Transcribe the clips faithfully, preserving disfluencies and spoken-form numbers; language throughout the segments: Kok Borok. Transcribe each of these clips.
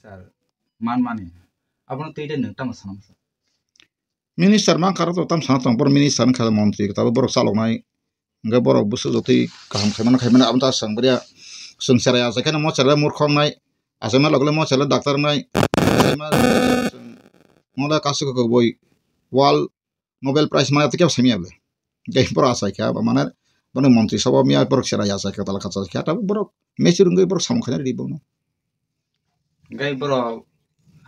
Minister manmani, abono twi de nwng tamo sana masa? Minister man karo to tam sana tong, borok minister wngkha montri, tabuk borok chaloknai, hingke borok bwswk jotoi kaham khaimano khaimano, abo ta chwng bwrya, chwng cherai achai kheno mo cherai murkhok wngnai, achaima logle mo cherai doctor wngnai, achaima logle chwng mole kasu kok boi world Nobel Prize maya tei kebo saimaya ble. Gai borok achai kha, ba mane, bono montri sabo miya borok cherai achai kha, tala kachai kha, tabuk borok mature wngwi borok samung khaina ready bono. Gai borok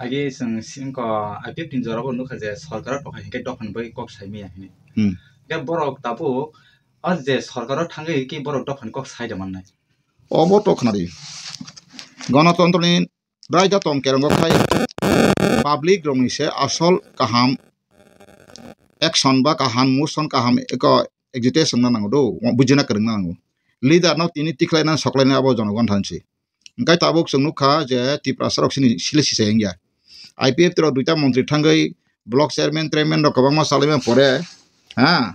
age chwng singko I P F T ni jorabo nukha je sorkaro tokha hinkhe dophani bagwi kok saimaya hinwi. Hmm. Gai borok tabuk o je sorkaro thangwi ki borok dophani kok sai da mannai. Obo to khnadi. Gonotontroni raida tong kerongo khai public rokni se asol kaham action ba kaham motion kaham eko agitation na nango do, bujina kwrwngna nango. Leader no tini tikhlaina soklaina abo jonogon thansi. Hingke tabuk chwng nukha je Tiprasa rok sini sile sisai wngya. I P F T rok duita montri thangwi block chairman, chairman rok kwbangma chalaima pore, ha,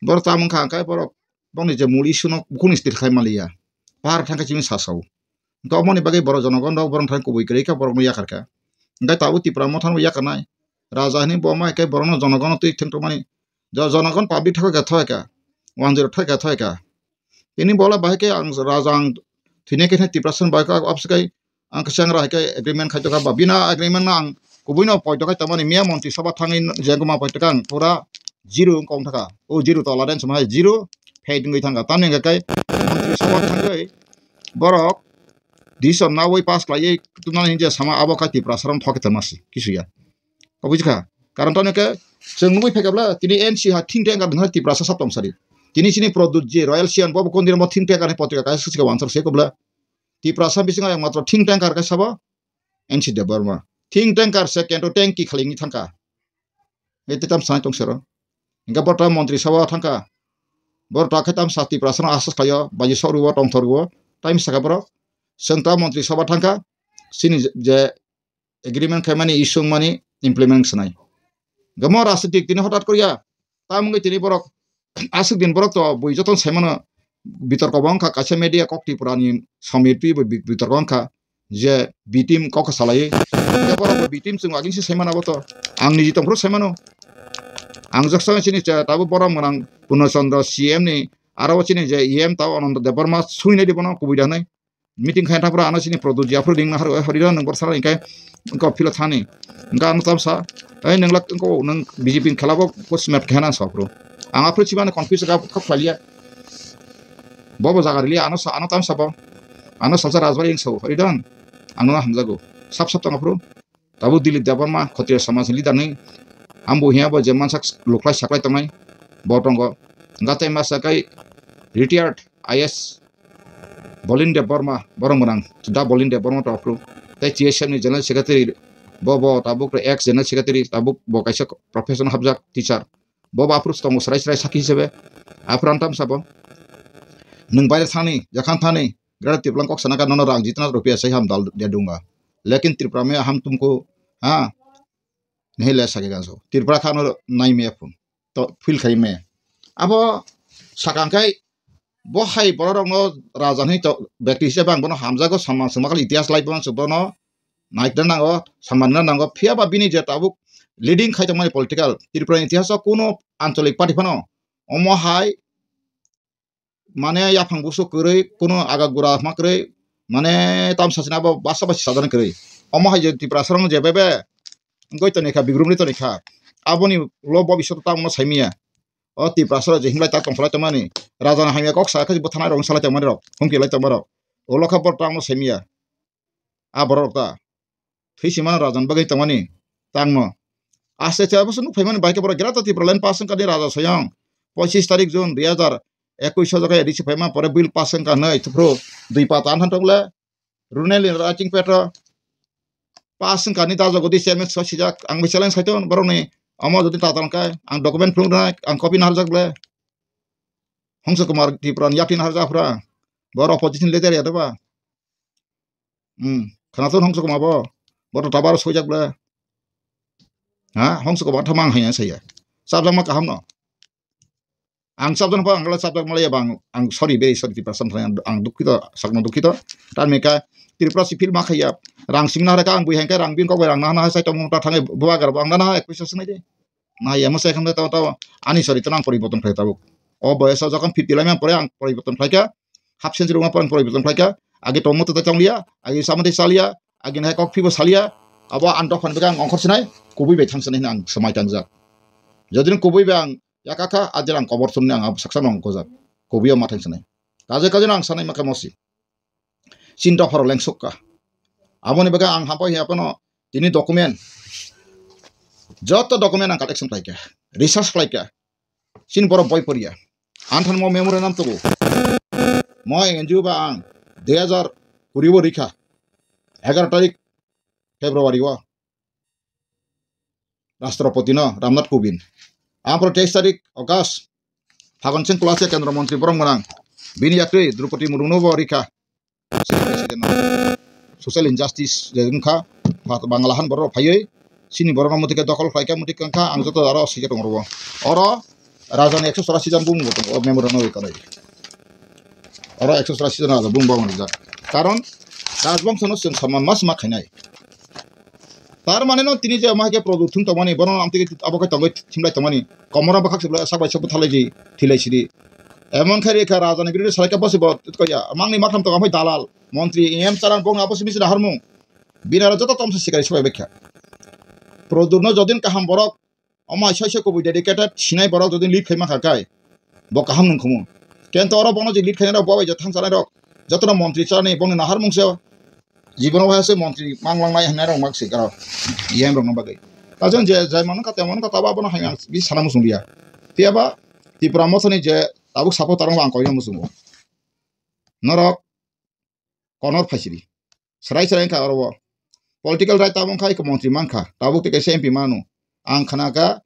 borok tamo wngkha hingke borok boni je muli issue no bukhukni state khai maliya. Bahar thangkhe chini sasao. Hingke oboni bagwi borok jonogon rok borok thani kubui kwrwi khe borokno yakar kha. Hingke tabuk Tipra Motha no yakarnai. Raja hinwi bo ma khe borokno jonogon no twi thwng tongmani. Jo-, jonogon public thoi kha thoi kha. Wanjwi rok thoi kha thoi kha. Tini bola bahai khe ang raja ang thwinai khe Tiprasa ni bagwi khe abse khe ang khe sengra hai khe agreement khai tongkha ba bini agreement no ang kubui no poito khai tongmani miya montri sabha thangwi jengma poito kha ang pura zero wng kong thangkha. O zero tolerance ma hai zero fail wngwi thangkha. Tamni hwnkhe montri sabha thangwi borok decision nawi pass khlaiwi tubunani hinwi sama abo kha Tiprasa rok thok khe tongma se kisuya. O buji kha. Karon tamni hwnkhe chwng nugwi phaikha bwle tini N C ha think tank wngkha Tiprasa sab tong sari. Tini chini Pradyut je Royal Sian bo bo kondina bo think tank ni potrika kaisa swkang wansuk se kobla. Tiprasa bisingo yang matro think tank kha sabo N C Debbarma. Think tank kha se kento tank ki khalingni thangkha. Ete tam sanai tong sero. Hingke borok ta montri sabha thangkha. Borok ta khe tam sa Tiprasa no asas khaio, baji sok rwo, tongthor rwo. Time saka borok. Chwng ta montri sabha thangkha. Chini je agreement khaimani issue wngmani implement sanai. Gamo rajnitik tini hotat korya. Tamungwi tini borok aswk din borok to bui jotono saimano bitorko bo wngkha kaisa media kok Tripura ni Samir P bo bi-, bitorko wngkha je B team kok salai. Borok bo B team chwng agini se saimano abo to. Ang niji tongphuru saimano. Ang joksa chini cha tabuk borok mwnang Purno Chandra C M ni aro chini je E M tabo Ananda Debbarma suinai di bono kubui da hinwi. Meeting khai thapra ano chini Pradyut ji aphuru ring nahar hori nang bor sara hingke ko philo thani hingke ano tamsa ei nang lak ko nang B J P khela bo ko smet khena sa aphuru ang aphuru chimani confuse ka kok khaliya bobo jaga rili ano sa ano tamsa bo ano salsa rajbari ing sa hori dan ano hamjago sap sap tong aphuru. Tabuk Dilip Debbarma, Khotiya Samaj ni leader ni, ambo hiya bo je mansak luklai saklai tongnai, bo tongo. Gatai masa kai retired I A S Bolin Debbarma, borok mwnang, da Bolin Debbarma to aphuru. Tai T S F ni General Secretary, bo, bo tabuk ex General Secretary, tabuk bo kaisa profession habjak teacher. Bo, bo aphuru tongo srai srai sakhi hisabe. Aphuru antam sabo. Nwng baire thani, jakhan thani, Greater Tipraland kok sana ka nono rang jitna rupiya sai ham dal dia dunga. Lekin Tripura me ham tumko, ha, nahi le sake ganso. Tripura khano nai me phun. To feel khai me. Abo sakang kai bo hai borok rokno raja hinwi to bekti hisabe ang bono hamjago samman songma kali itihas lai bono bono naikna nango, samman na nango. Phiya ba bini je tabuk leading khai tongmani political Tripura ni itihas o kuno ancholik party phano omo hai mane yaphang busu kwrwi, kuno aga gura ma kwrwi, mane tamsa sina bo basa basi sajani kwrwi. Omo hai je Tiprasa rok je bebe wngwi toni kha, bigrum ri toni kha. Aboni lo bo bisoto tamo saimiya. O Tiprasa rok je hinglai ta tongkholai tongmani. Raja ni hamya kok sa khe bo thanai rok salai tongmani rok, humki lai tongma rok. Ulo kha bo tamo saimiya. A borok ta. Thwi simano rajan bagwi tongmani tangno. Aste aste abo se nuk phaimani bai khe borok Greater Tipraland pass wngkha ni raja soyong. Pochis tarik June dui hazar ekwis o jagao A D C phaima pore bill pass wngkha hwnwi thuphru dui pata wngkha tokle. Runel ni writing pad o pass wngkha ni da jagodi chairman soi sijak. Ang bai challenge khai tongo borokni omo jodi tatal wngkha ang document phunuk rwnai ang copy naharjak ble. Hongsa Kumar Tripura ni yakni naharjak aphra. Borok opposition leader ya doba. Hmm, khwnathon hongsa koma bo. Bo to tower sojak ble. Ha, hongsa koma thamang hanya saya. Sabjak ma kaham no. Ang chapjak pha, ang chapjak malaya bang, ang sorry, very sorry, Tiprasa thani ang, ang dukhito, sakno dukhito. Tamni ka Tripura sifil ma khaya, rang simna haraka ang bui hengke rang bin kok bai rang nahana hai sai tongmung ta thangai bubagra bo ang nahana ek pisa swnai de. Nahaya mo sai khamle tabo, tabo ani sorry to ang poriborton khlai tabuk. O boyos o jokhon fifty lai man pore ang poriborton khlai kha, half century wngma pore ang poriborton khlai kha. Age tongmo to tonglia, age samani salia, age nahai kok phibo salia. Abo ang dophani bagwi ang ongkhor sinai, kubui bai thang sinai hwnwi ang swmai tangjak. Jodi no kubui bai ang yakakha, adil ang kobor sumni ang abo saksa no ongkhojak. Kubui o ma thang sinai. Kaje kaje no ang sanai makha mosi. Chin dopharo lengsukka. Aboni bagwi ang hampai hwnwi aphano tini document, joto document ang collection khlaikha, research khlaikha. Chini borok boi poriya. Ang thani mo memorandum tugo. Mo N G O ba ang dui hazar kuri o rikha, egaroh tarik February o. Rashtrapati no Ramnath Kovind. Ampro teis tarik August, Phagon Singh Kulasia Kendra Montri borok mwnang. Bini yakri Droupadi Murmu no bo rikha. President no. Social injustice je wngkha, Bangla han borok phaiwi chini borok no mwtwi khe dokhol khlaikha, mwtwi khe wngkha, ang joto aro sijak tongo. Oro Raja ni ekso chorasi jon bumung bo tongo, o memorandum no record. Oro ekso chorasi jon raja bumung bo rijak. Karon Rajbongso no chwng samman mas ma khainai. Tar mane no tini je omo hai khe product thung tongmani, bono ang tini abo khe tongwi thimlai tongmani. Komora bwkhak se sak bai sok bwthalai di, thilai sidi. Emon khe rikha raja ni birodo salai khe bosi bo tkoya. Mangni makham tong amoi dalal, montri, E M charan bong abo simi sida harmung. Bini aro joto tomsa sikari sibai bekha. Product no jodin kaham borok, omo hai soisa kubui dedicated sinai borok jodin lead khai mankha kai, bo kaham nung khumu. Kento oro bono je lead khainai rok, bo bai je thang chanai rok, jotono montri chanai bongni naharmung se. Jibono hai se montri manglang nai hinai rok mak se karo. E M rok no bagwi. Kajon je, je mano kate mano kata ba bono hai ang bi sana musung liya. Phiya ba Tipra Motha ni je tabuk support tarang ang koino musungo. Norok konor phaisiri. Serai serai wngkha oro o. Political right tabuk wngkha, eko montri mankha. Tabuk tei kaisa M P manu. Ang khana kha,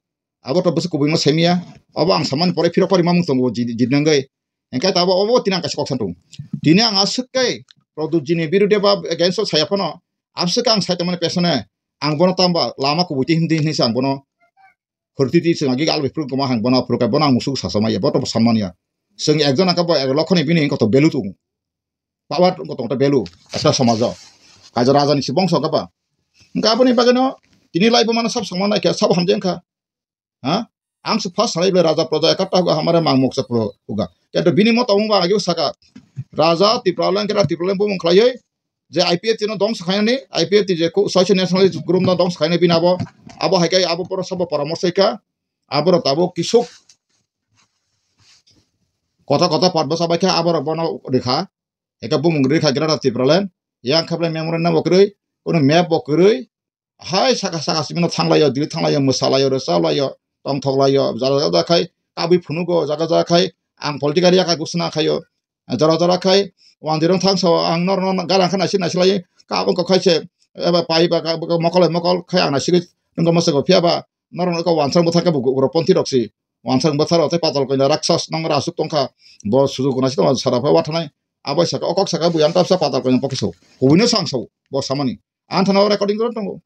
abo to bwswk kubui ma semiya. Obo ang samani pore phirok pori mamung tongo jid-, jidnangwi. Hingkhe tabo obo tini ang kaisa kok san tongo. Tini ang aswk khe Pradyut jini birude ba against o saya phano, aswk ang sai tongmani pesone, ang bono tamba lama kubui twi himdi hinwi se ang bono Hwrwtwi twi chwng agi albai phuru kwma hang bono phuru khe bono ang musuk sasamaya, bo to bo sanmanya. Chwng ekjon ang khe bo ek lokhoni bini wngkha to value tongo. Power wngkha to value ekta somajo. Kaisa raja ni se bongso wngkha ba. Hwnkhe aboni bagwino tini lai bo mano sab songma nai khe sabo hamjai wngkha. Ha? Ang se first sanai bwle raja praja ekatta hoga hamare mang moksa pro hoga. Khe to bini mo tongmung ba agi saka. Raja Tipraland khe Tipraland bumung khlaiwi je I P F T no dongsa khainani, I P F T je ko-, soiso nationalist group no dongsa khainani bini abo, abo hai khe abo poro sabo poramorso kha, abo rok tabuk kisuk kota kota pot bwsa bai kha, abo rok bono rikha, eka bumung rikha Greater Tipraland, yang khablai memorandum bo kwrwi, kono map bo kwrwi, hai saka saka simi no thanglaio, dili thanglaio, mwsalaio, rwchablaio, tongthoklaio, jara jara khai kabui phunugo, jaga jaga khai ang political yakha gusna khaio, jora jora khai wanjwirwng thang sao ang norokno gana khe naisik naisik lai kabung kok khai se eba pai ba mokol bai mokol khai ang naisigwi nungkha mwswkgo phiya ba norokno kok wansang bwthar khe bo ugroponthi rok si wansang bwthar rok tei patal koina raksas nang aswk tongkha bo sujuk naisik tongma sara phai wathanai abai saka o kok saka buyan tapsa patal koina pokhe sao kubui no sang sao bo samani ang thana o recording rok tongo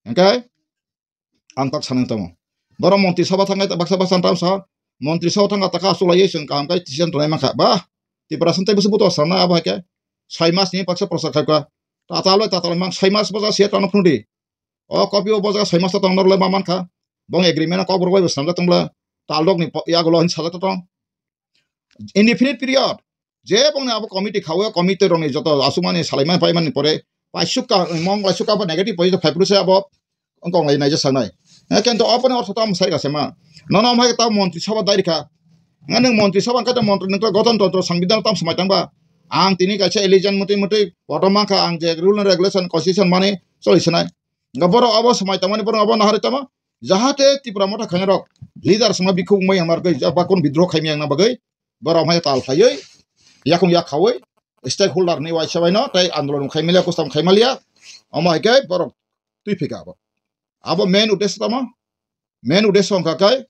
hingkhe. Ang tak sanang tongo. Borok montri sabha thangkhe baksa baksa tam sa. Montri sabha thangkha takha achuk lai chwng kaham khe decision tonai mankha. Ba Tiprasa tei bwswk buto sanai abo hai khe. Soi mas ni baksa prochar khai kha. Tatal bai tatal mang soi mas boja sia tangno phunudi. O copy o boja soi mas ta tong norle ma mankha. Bong agreement o kok borok bai bo sanjak tong bla. Taldok ni yagulo hin sajak tong. Indefinite period. Je bongni abo committee khawi, committee rokni joto asukmani salaimani paimani pore, paisukka, mong laisukka abo negative position phaiphuru se abo wngkong lai naijak saknai. Eh, kento aboni ortho tamo sai kha se ma. Nono amhai ta montri sabha dai rikha. Nga nwng montri sabha khe montri nwng to gotontontro sangbidan tam swmai tangba. Ang tini kaisa election mwtwi mwtwi kotor mankha, ang je rule and regulation constitution mani choli sinai. Nga borok abo swmai tangmani borok abo naharwi tamo. Jahate Tipra Motha khainai rok leader swma bikhuk wngmai yang narwgwi, ba kun bidroh khaimai yang na bagwi. Borok hai tal khaiwi, yakung yak khawi, stakeholder ni waisa bai no, tei andolon khai maliya, kustam khai maliya, omo hai khe borok twi phika abo. Abo main uddesho tamo, main uddesho wngkha khe,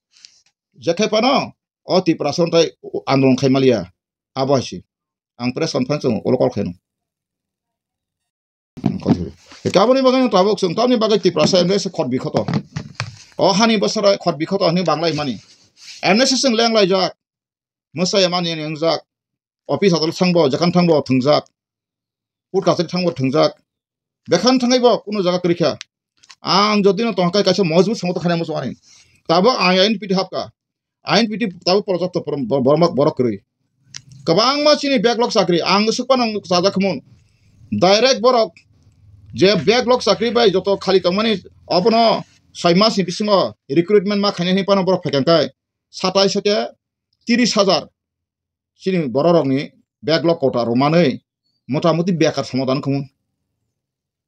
je khai phano, o Tiprasa tei andolon khai maliya, abo hai se. Ang press conference o ulo call khaino. Kaboni bagwi no tabuk chwng tamni bagwi Tiprasa M D S khot bikhoto. O hani bosoro khot bikhoto hwnwi banglaimani. M N S chwng lenglaijak. Mwsai mani wngjak. Office adol thangbo, jekan thangbo thwngjak. Court kachari thangbo thwngjak. Bekhan thangaibo kunu jaga kwrwikha. Ang jodino tongkha kaisa mojbur songo to khana muchung ani. Tabo ang ain piti hapka. Ain piti tabo porojak to borok borok kwrwi. Kwbangma chini backlog chakri ang swk phano chajak khmun. Direct borok je backlog chakri bai joto khali tongmani obono soi mas ni bisingo recruitment ma khainai hinwi phano borok phaikha khe satais hake tiris hajar chini bororokni backlog kota rwmanwi motamuti bekar somadan khmun.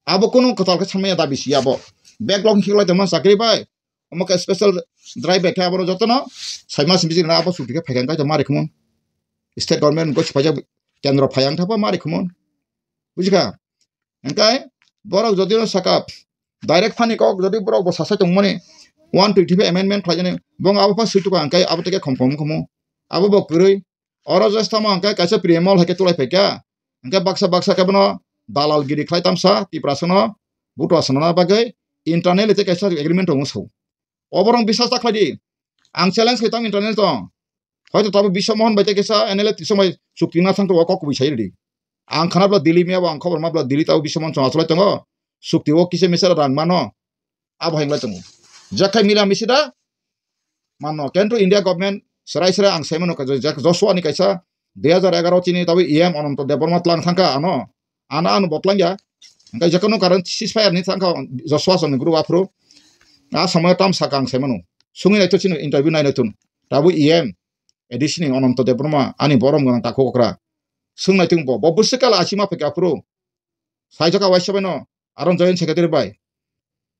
Abo kunu kwtal khe samaya dabi si abo. Backlog hiklai tongma chakri bai. Omo khe special drive bai khe abo jotono soi mas bisi rwna abo chuti khe phaikha khe ma rikhumun. State government ko sipaijak kendro phai ang thapa ma rikhumun. Bujikha? Hingkai borok jodi no saka direct phani kok jodi borok bo sasai tongmani one twenty five amendment khlaijani bong abo pha sui tukha hingkai abo teke khom khom khomo. Abo bo kwrwi. Oro je stamo hingke kaisa P M mall hai khe tulai phaikha. Hingke baksa baksa khe bono dalal giri khlai tamsa Tiprasano butua sanana bagwi internal tei kaisa agreement tongo sao. Oborok biswas ta khlai di. Ang challenge khai tang internal tong. Hoito tabo Biswa Mohan bai tei kaisa N L F tisong bai chukti na thang tongo kok kubui sai rwdi. Ang khana bla Delhi mia bo ang khobor ma bla Delhi tabo Biswa Mohan chwng achulai tongo. Chukti o kisa misa rang mano. Abo hai wngla tongo. Jekai mila misi da, mano, kento India government serai serai ang saimano kaisa jak Joshua ni kaisa dui hajar egaroh chini tabwi E M Ananto Debbarma tlang thangkha ano, ano, ano bo tlang ya. Hingke jekono karon ceasefire ni thangkha Joshua song ni group aphuru. A somoyo tam saka ang saimano. Sungwi naitho chini interview nai naithun. Tabwi E M A D C ni Ananto Debbarma ani borom gwnang takhuk okra. Swng naithung bo, bo bwswk kala achima phaikha aphuru. Saijak a waisa bai no. Aro joint secretary bai.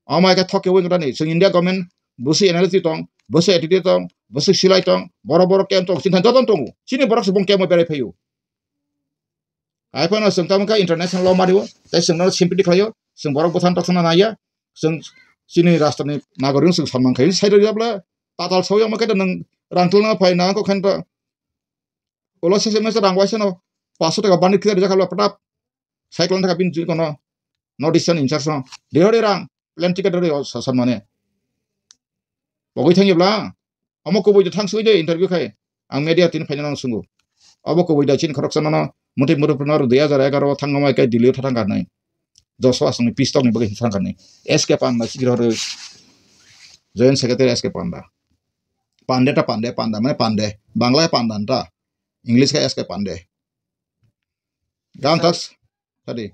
Omo hai khe thok khe wngkha ni, chwng India government bwswk N L F T tong, bwswk A D T tong, bwswk silai tong, borok borok camp tong, chini thani jotono tongo. Chini borok se bong camp o berai phaio. Hai phano chwng tamo khe international law mario, tei chwng no sympathy khlaio, chwng borok bwthang tokthokna naiya, chwng chini rashtra ni nagorik no chwng samang khai sai rwya bwle tatal sawi omo khe nwng rang twlangna phai na kok khe ulo sese mese rang waisa no paso taka bani thwi rwjak kha bwle pwtap. Cyclone thaka bini jui kono North Eastern in charge no. Dihori rang plane ticket rwi o sasan mane. Pogwi thangibla. Omo kubui de thang sui de interview khai. Ang media tin phaina nang sungu. Obo kubui da chin khorok sana no. Muti muru puna dui hajar egaroh thang ngamai kai Delhi tha thang karnai. Joshua songni pistok ni bagwi thang karnai. S K Panda sigi rw. Joint Secretary S K Panda. Pande ta pande, panda mane pande. Bangla panda ta. English ka S K Pande. Gang tas. Tadi.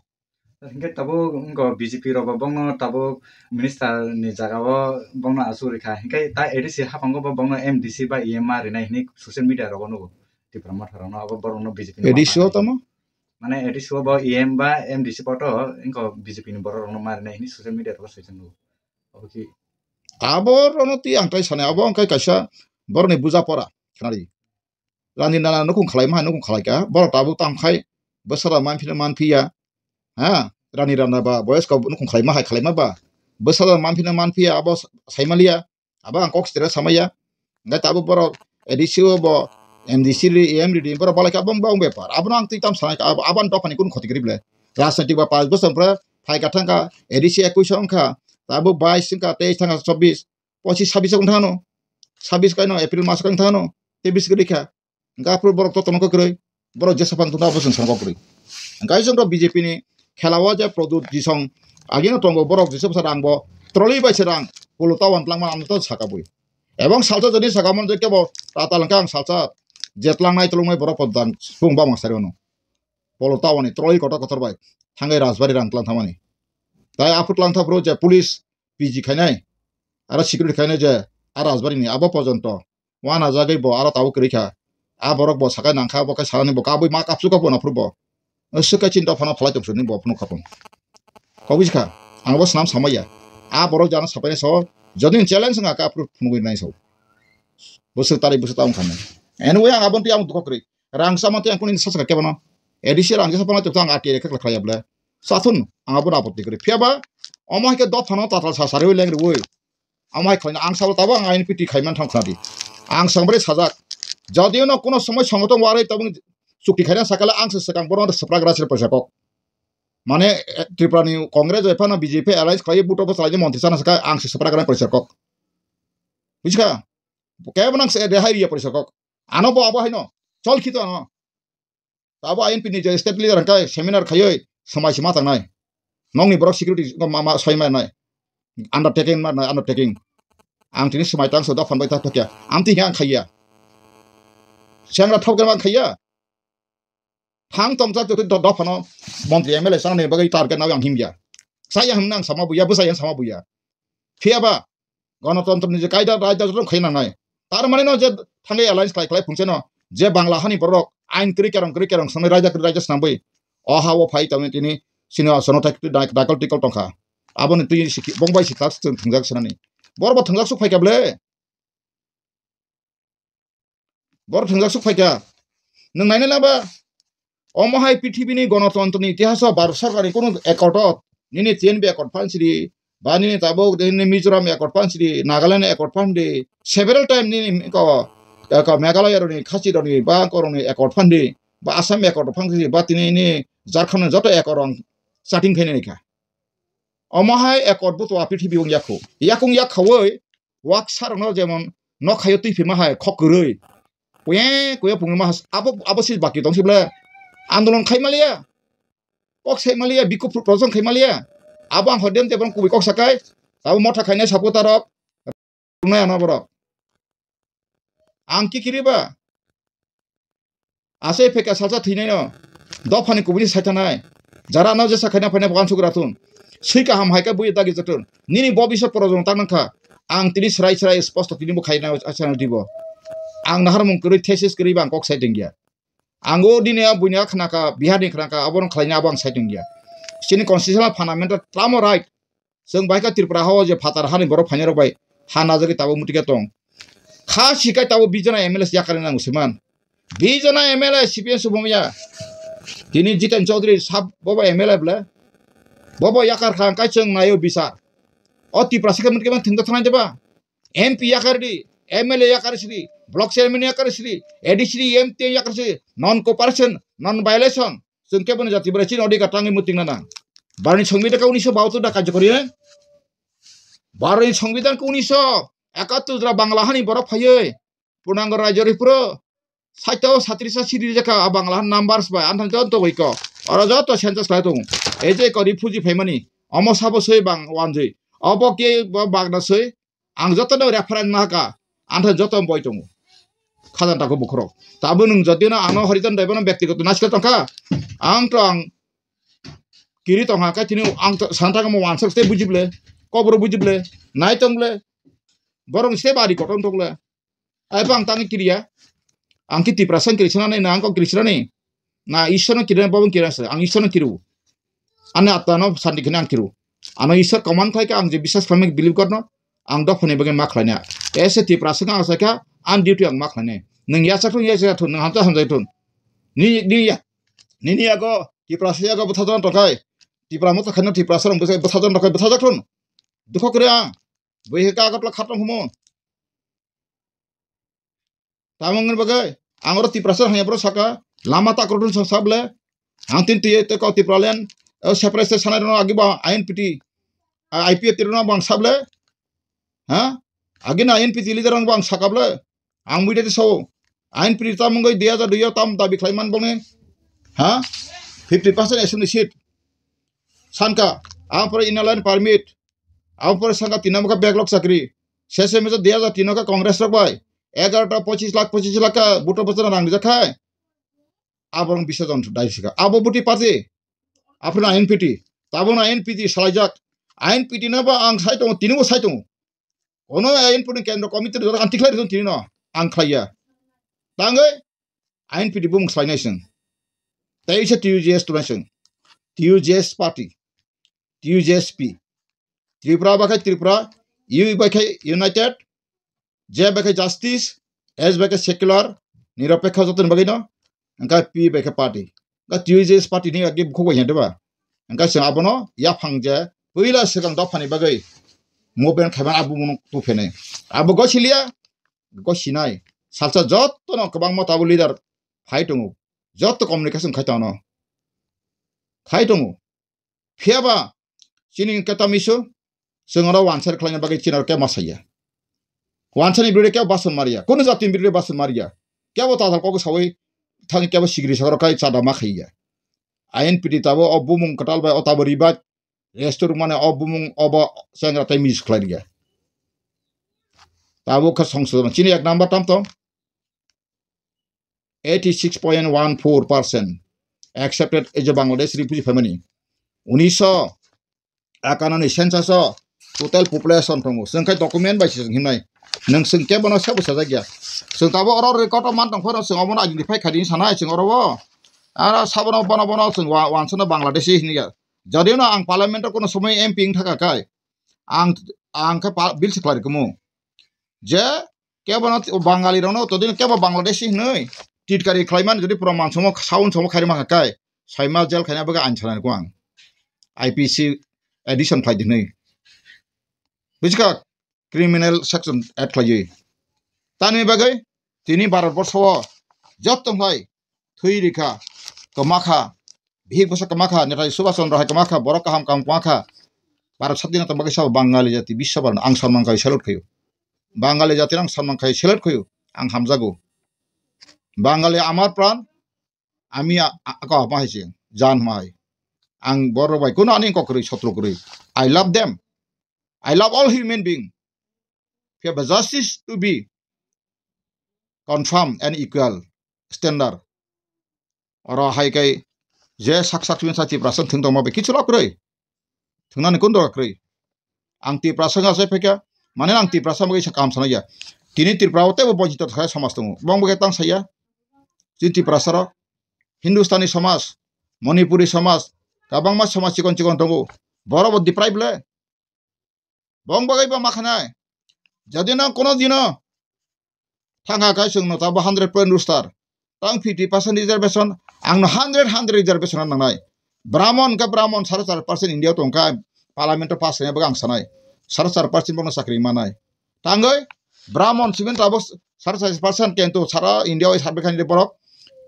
Hingke tabuk wngkha B J P rok bo bongno tabuk minister ni jaga o bongno asuk rikha. Hingke ta A D C haphango bo bongno M D C ba E M ma rinai hinwi social media rogo nugo. Tipra motha rokno abo borokno B J P ni A D C o mapha tamo? Mane A D C o bo E M ba M D C poto wngkha B J P ni borok rokno ma rinai hinwi social media rogo soi nugo. Abo ki Abo rono twi ang tai sani abo wngkha kaisa borokni buja pora khnari. Rani nana nukung khalaima hai nukung khalaika. Borok tabuk tamo khai bwsada manphino manphiya. Ha? Rani rana ba boyos kok nukung khalaima hai khalaima ba. Bwsada manphino manphiya abo saimaliya. Abo ang kok sitra samaya. Ngai tabuk borok A D C o bo M D C ri, E M ri di borok balai ka bong bong bepar. Abono ang twi tam sanai ka abo abani dophani kun khoti gri ble. Rajnaitik ba pas bosor pre phai ka thangka A D C ekwis wngkha. Tabuk bais wngkha, teis thangka chobbish. Pochis sabis wng thangno. Sabis kaino April mas wng thangno. Tei bis gri kha. Hingke aphuru borok to tongo kwrwi, borok jesa phang tongthogo abo chwng sango kwrwi. Hingke ai chwng rok B J P ni khela o je Pradyut Jisong agino tongo, borok jesa bwsa rang bo trolley bai se rang polo ta wan twlangma ang to saka bui. Ebong salsa jodi saka mon je kebo tatal hingke ang salsa je tlangnai tolongmai borok po dan sung bamang sari ono. Polo ta wani trolley kotor kotor bai thangai Rajbari rang tlang thamani. Tai aphuru tlang thaphuru je police P G khainai aro security khainai je a Rajbari ni abo pojonto. Wana jagwi bo aro tabuk kwrwi kha. A borok bo sakai nang kha, bo khe sanani bo kabui ma kapsu kha bo naphuru bo. Swk khe chini dophano phalai tong sini bo phunuk kha tong. Kok bisi kha. Ang bo swnam samaya. A borok jana sapai so jodi challenge wngkha khe aphuru phunugwi nai so. Bwswk tari bwswk ta wngkha nai. Anyway ang aboni twi ang dukha kwrwi. Rang sama twi ang kuni sa sakha kebono. A D C rang jesa phano twi ang R T I khe khlai ya ble. Sathun ang abo apotti kwrwi. Phiya ba omo hai khe dophano tatal sa sariwi leng rwi. Amo hai khlaina ang sabo tabuk ang aini piti khaiman thang khna di. Ang sangbre sajak. Jodi no kuno somoi songoton warwi tabuk chukti khaina sakala ang se swkang bono swprak gra sir paisa kok. Mane, eh, Tripura ni Congress bai phano B J P alliance khlai buto bo chalai montri sana saka ang se swprak gra paisa kok. Bujikha? Kebo nang se rehai riya porisa kok. Ano bo abo haino. Chol khito ano. Abo I N P ni je state leader hwnkhe seminar khaiwi swmai se ma tangnai. Nokni borok security ma, ma soi ma nai. Undertaking ma nai, undertaking. Ang tini swmai tang so dophan bai ta thokya. Amtwi khe ang khaiya. Sengra thok khe ang khaiya. Thang tong chak twi do-, dophano montri M L A sanani bagwi target nawi ang himya. Saya himna ang sama buya, bwsai ang sama buya. Phiya ba, Ganatantro ni je kaida raida joto khai nangnai. Tar mane no je thangwi alliance khlai khlai phungse no je Bangla hani borok ain kwrwi kerong kwrwi kerong sanwi raida kwrwi raida snambwi. O ha o phai tangwi tini sini o sono tak dakal tikal tongkha. Aboni twi siki bong bai sik tak thwngjak sanani. Bor bo thwngjak suk phaikha ble. Bor thwngjak suk phaikha. Nwng nainai laba? Omo hai prithibini gonotontroni itihaso Bharat Sarkarni kunu accord o, nini T N B accord phan sidi, ba nini tabuk nini Mizoram accord phan sidi, Nagaland accord phan di, several time nini ko, ko Meghalaya roni, Khasi roni, ba koroni accord phan di, ba Assam accord phan sidi, ba tini nini Jharkhand joto accord rong chatting khainai kha. Omo hai accord buto a prithibi wng yakho. Yakung yakhawi waksa rokno jemon nokhaio twi phima hai khok kwrwi. Kuye kuye phungma has-, abo, abo si baki tong si ble. Andolon khai maliya. Kok sai maliya, bikhu pro-, projon khai maliya. Abo ang hodem te borong kubui kok sakai. Abo motha khainai supporter rok. Nai ano borok. Ang kikiri ba. Asai pheka salsa thwinai no. Dophani kubui sai thanai. Jara no jesa khaina phaina bukan sugra thun. Sui kaham hai ka bui dagi jatun. Nini bo bisa projon tang nangkha. Ang tini srai srai sposto tini bo khaina asana dibo. Ang nahar mung kwrwi thesis kwrwi ba ang kok sai dengya. Ang o dini a buini a khnaka, Bihar ni khnaka, abo no khlaina abo ang sai tongya. Chini constitutional fundamental tamo right. Chwng bai kha Tripura hao je phatar hani borok phainai rok bai ha najagwi tabuk muti khe tong. Kha sikai tabuk bijana M L A yakar nang siman. Bijana M L A C P M subung ya. Tini Jiten Chaudhary sab bobo M L A ble. Bobo yakar kha kai chwng nayo bisar. O Tripura sikhe muti khe man thengda thanai deba. M P yakar di, M L A yakar sidi, block chairman yakar sidi, A D C di, M T yakar sidi, non cooperation, non violation. Chwng kebo ni jati bwrwi chini odhikar tangwi muting na nang. Baroni songbidhan ka unisho bahatur da karjokori, eh? Baroni songbidhan ka unisho ekattur jora Bangla hani borok phaiwi Purnango Rajyo Ripuro saito satrisa siri rejak kha a Bangla numbers bai, anthang joto bai ko. Oro joto census khlai tongo. Ei je ko refugee phaimani, omo sabo soi bang wanjui. Obo ke bo bagna soi, ang joto no reference ma ka, anthang joto boi tongo. Khajan tako bukhorok. Tabo nwng jodi no ano Harijan Debbarma bektigoto naisika tongkha. Ang to ang kiri tongkha, kai tini ang to santang mo wansak te bujible, kobro bujible, nai tongle. Borong se bari koton tongle. Ai bang tangi kiriya. Ang ki Tiprasa kiri sana ni, na ang kok kiri sana ni. Na Ishwar no kiri, babang kiri sa. Ang Ishwar no kiri. Ani atma no santi khani ang kiri. Ano Ishwar command khai ka ang je biswas khlai believe kor no. Ang dok phani bagwi ma khlai na. Ese Tiprasa ang sa kha, an duty ang ma khlai na. Nang ya sa thun, ya sa thun, nang hamsa hamsa thun. Ni, ni ya. Ni, ni ya go, Tiprasa ya go butha jon tokai. Tipra mo to khani Tiprasa rong butha jon tokai, butha jon thun. Dukho kre ang. Bui he ka gapla khatong humo. Tamang ni bagwi ang oro Tiprasa hanya bro saka lama ta krotun sa sable ang tin tiye te ko Tipraland o separate state sanai rok agi ba I N P T, I P F T rok bang sable ha agi na I N P T leader bang sakable ang muide so I N P T tamang goi dui hajar dui tam dabi khlai man bongni ha fifty percent assembly seat sanka ang pore inner line permit ang pore sanka tinamka backlog chakri sese mejo dui hajar tino ka Congress rok bai egarota pochis lakh pochis lakh ka buto bochona rang rijak khai. Aborong bisa jon dai sika. Abo buti party. Aphano I N P T. Tabona I N P T salaijak. I N P T no ba ang sai tongo, tini bo sai tongo. Ono I N P T ni kendro committee rok ang tikhlai rw tini no. Ang khlaiya. Tangwi I N P T bumung khlainai sing. Tei se T U J S tunai sing. T U J S party. T U J S P. Tripura bai khe Tripura, U bai khe United, J bai khe Justice, S bai khe Secular, Niropekha jotoni bagwi no, hwnkhe P bai khe Party. Hwnkhe T U J S party ni agi bukhuk bai hwnde ba. Hwnkhe chwng abono yaphang je puila swkang dophani bagwi movement khaimani abo mung tuphenai. Abo gosiliya, gosinai. Salsa jotono kwbangma tabuk leader phai tongo. Joto communication khai tongo. Khai tongo. Phiya ba chini keta misu chwng oro wansa khlaina bagwi chini oro kebo ma saya. Wansani birde kebo bason mariya, kono jatini birde bason mariya. Kebo tatal kok sawi thang kebo sigri sakrok kai chada ma khaiya. Ain piti tabo o bumung kwtal bai o tabo ribat restur mane o bumung obo chengra tai mis khlai riya. Tabo kha songsodon chini ek number tam tong. Eighty six point one four percent accepted as a Bangladesh refugee family. Uniso akanani census o total population tongo. Chwng khai document bai se chwng himnai. Nwng chwng kebono sabo sajak ya. Chwng tabo oro record o man tong phano chwng omono identify khaidi sanai chwng oro o. Ara sabono bono bono chwng wa-, wansano Bangladeshi hinya. Jodi no ang parliament o kono somoi M P wng thaka kai. Ang, ang khe pa-, bill se khlai rikhumu. Je kebo no Bangali rok no todino kebo Bangladeshi hinwi titkari khlai mani jodi pura mansumo sound somo khairi mangkha kai saima jail khaina bagwi ain sanani kung ang I P C addition khlai di hinwi. Buji kha? Criminal section add khlaiwi. Tamni bagwi tini Bharat borsho o jotto khlai thwi rikha, kwmakha, bihik bwsa kwmakha, Netaji Subhash Chandra hai kwmakha, borok kaham kaham kwmakha. Bharat sadhina tongma kaisa Bangali jati biswa barno ang samang khai salute khaio. Bangali jati ang samang khai salute khaio. Ang hamjago. Bangali amar pran, ami a-, a-, ako apa hai se, jan hma hai. Ang borok bai kono ani kok kwrwi, sotro kwrwi. I love them. I love all human being. Phiya ba justice to be confirm and equal standard. Oro hai kai je sak sak simi sa Tiprasa thwng tongma bai kichu lab kwrwi. Thwngnani kun dora kwrwi. Ang Tiprasa wngkha se phaikha, mane ang Tiprasa bagwi sa kam sanai ya. Tini Tripura o teibo bonchito thai samaj tongo. Bong bagwi tang saya. Chini Tiprasa rok, Hindustani samaj, Manipuri samaj, kabangma samaj chikon chikon tongo. Borok bo deprive le. Bong bagwi ba ma khanai. Jodi no kono dino thangkha kai chwng no tabo hundred point rooster. Tang fifty percent reservation, ang no hundred, hundred reservation no nangnai. Brahmon ka Brahmon sare char percent India tongkha, parliament o pass khaina bagwi ang sanai. Sare char percent bono chakri manai. Tangwi Brahmon simin tabo sare char percent kento sara India o survey khainai borok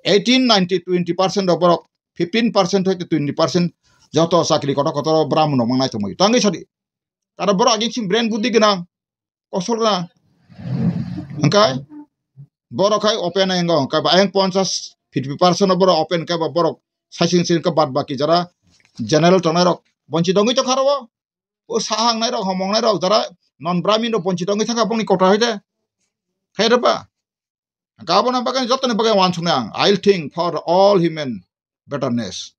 eighteen, ninety, twenty percent rok borok fifteen percent hoite twenty percent joto chakri kotor kotor Brahmon rok mangnai tongwi. Tangwi sadi. Karo borok agin sim brain buddhi gwnang, kosol gwnang. Hwnkhe borok khai open engo, hwnkhe ba ayang ponchas fifty percent o borok open, hwnkhe ba borok saising sing khe bad baki jara general tongnai rok bonchi tongwi tongkha ro. O sahangnai rok, homongnai rok, jara non Brahmin rok bonchi tongwi thangkha bongni kota hoite. Khe rwba. Gabona bagwi jotoni bagwi wansuknai ang. I'll think for all human betterness.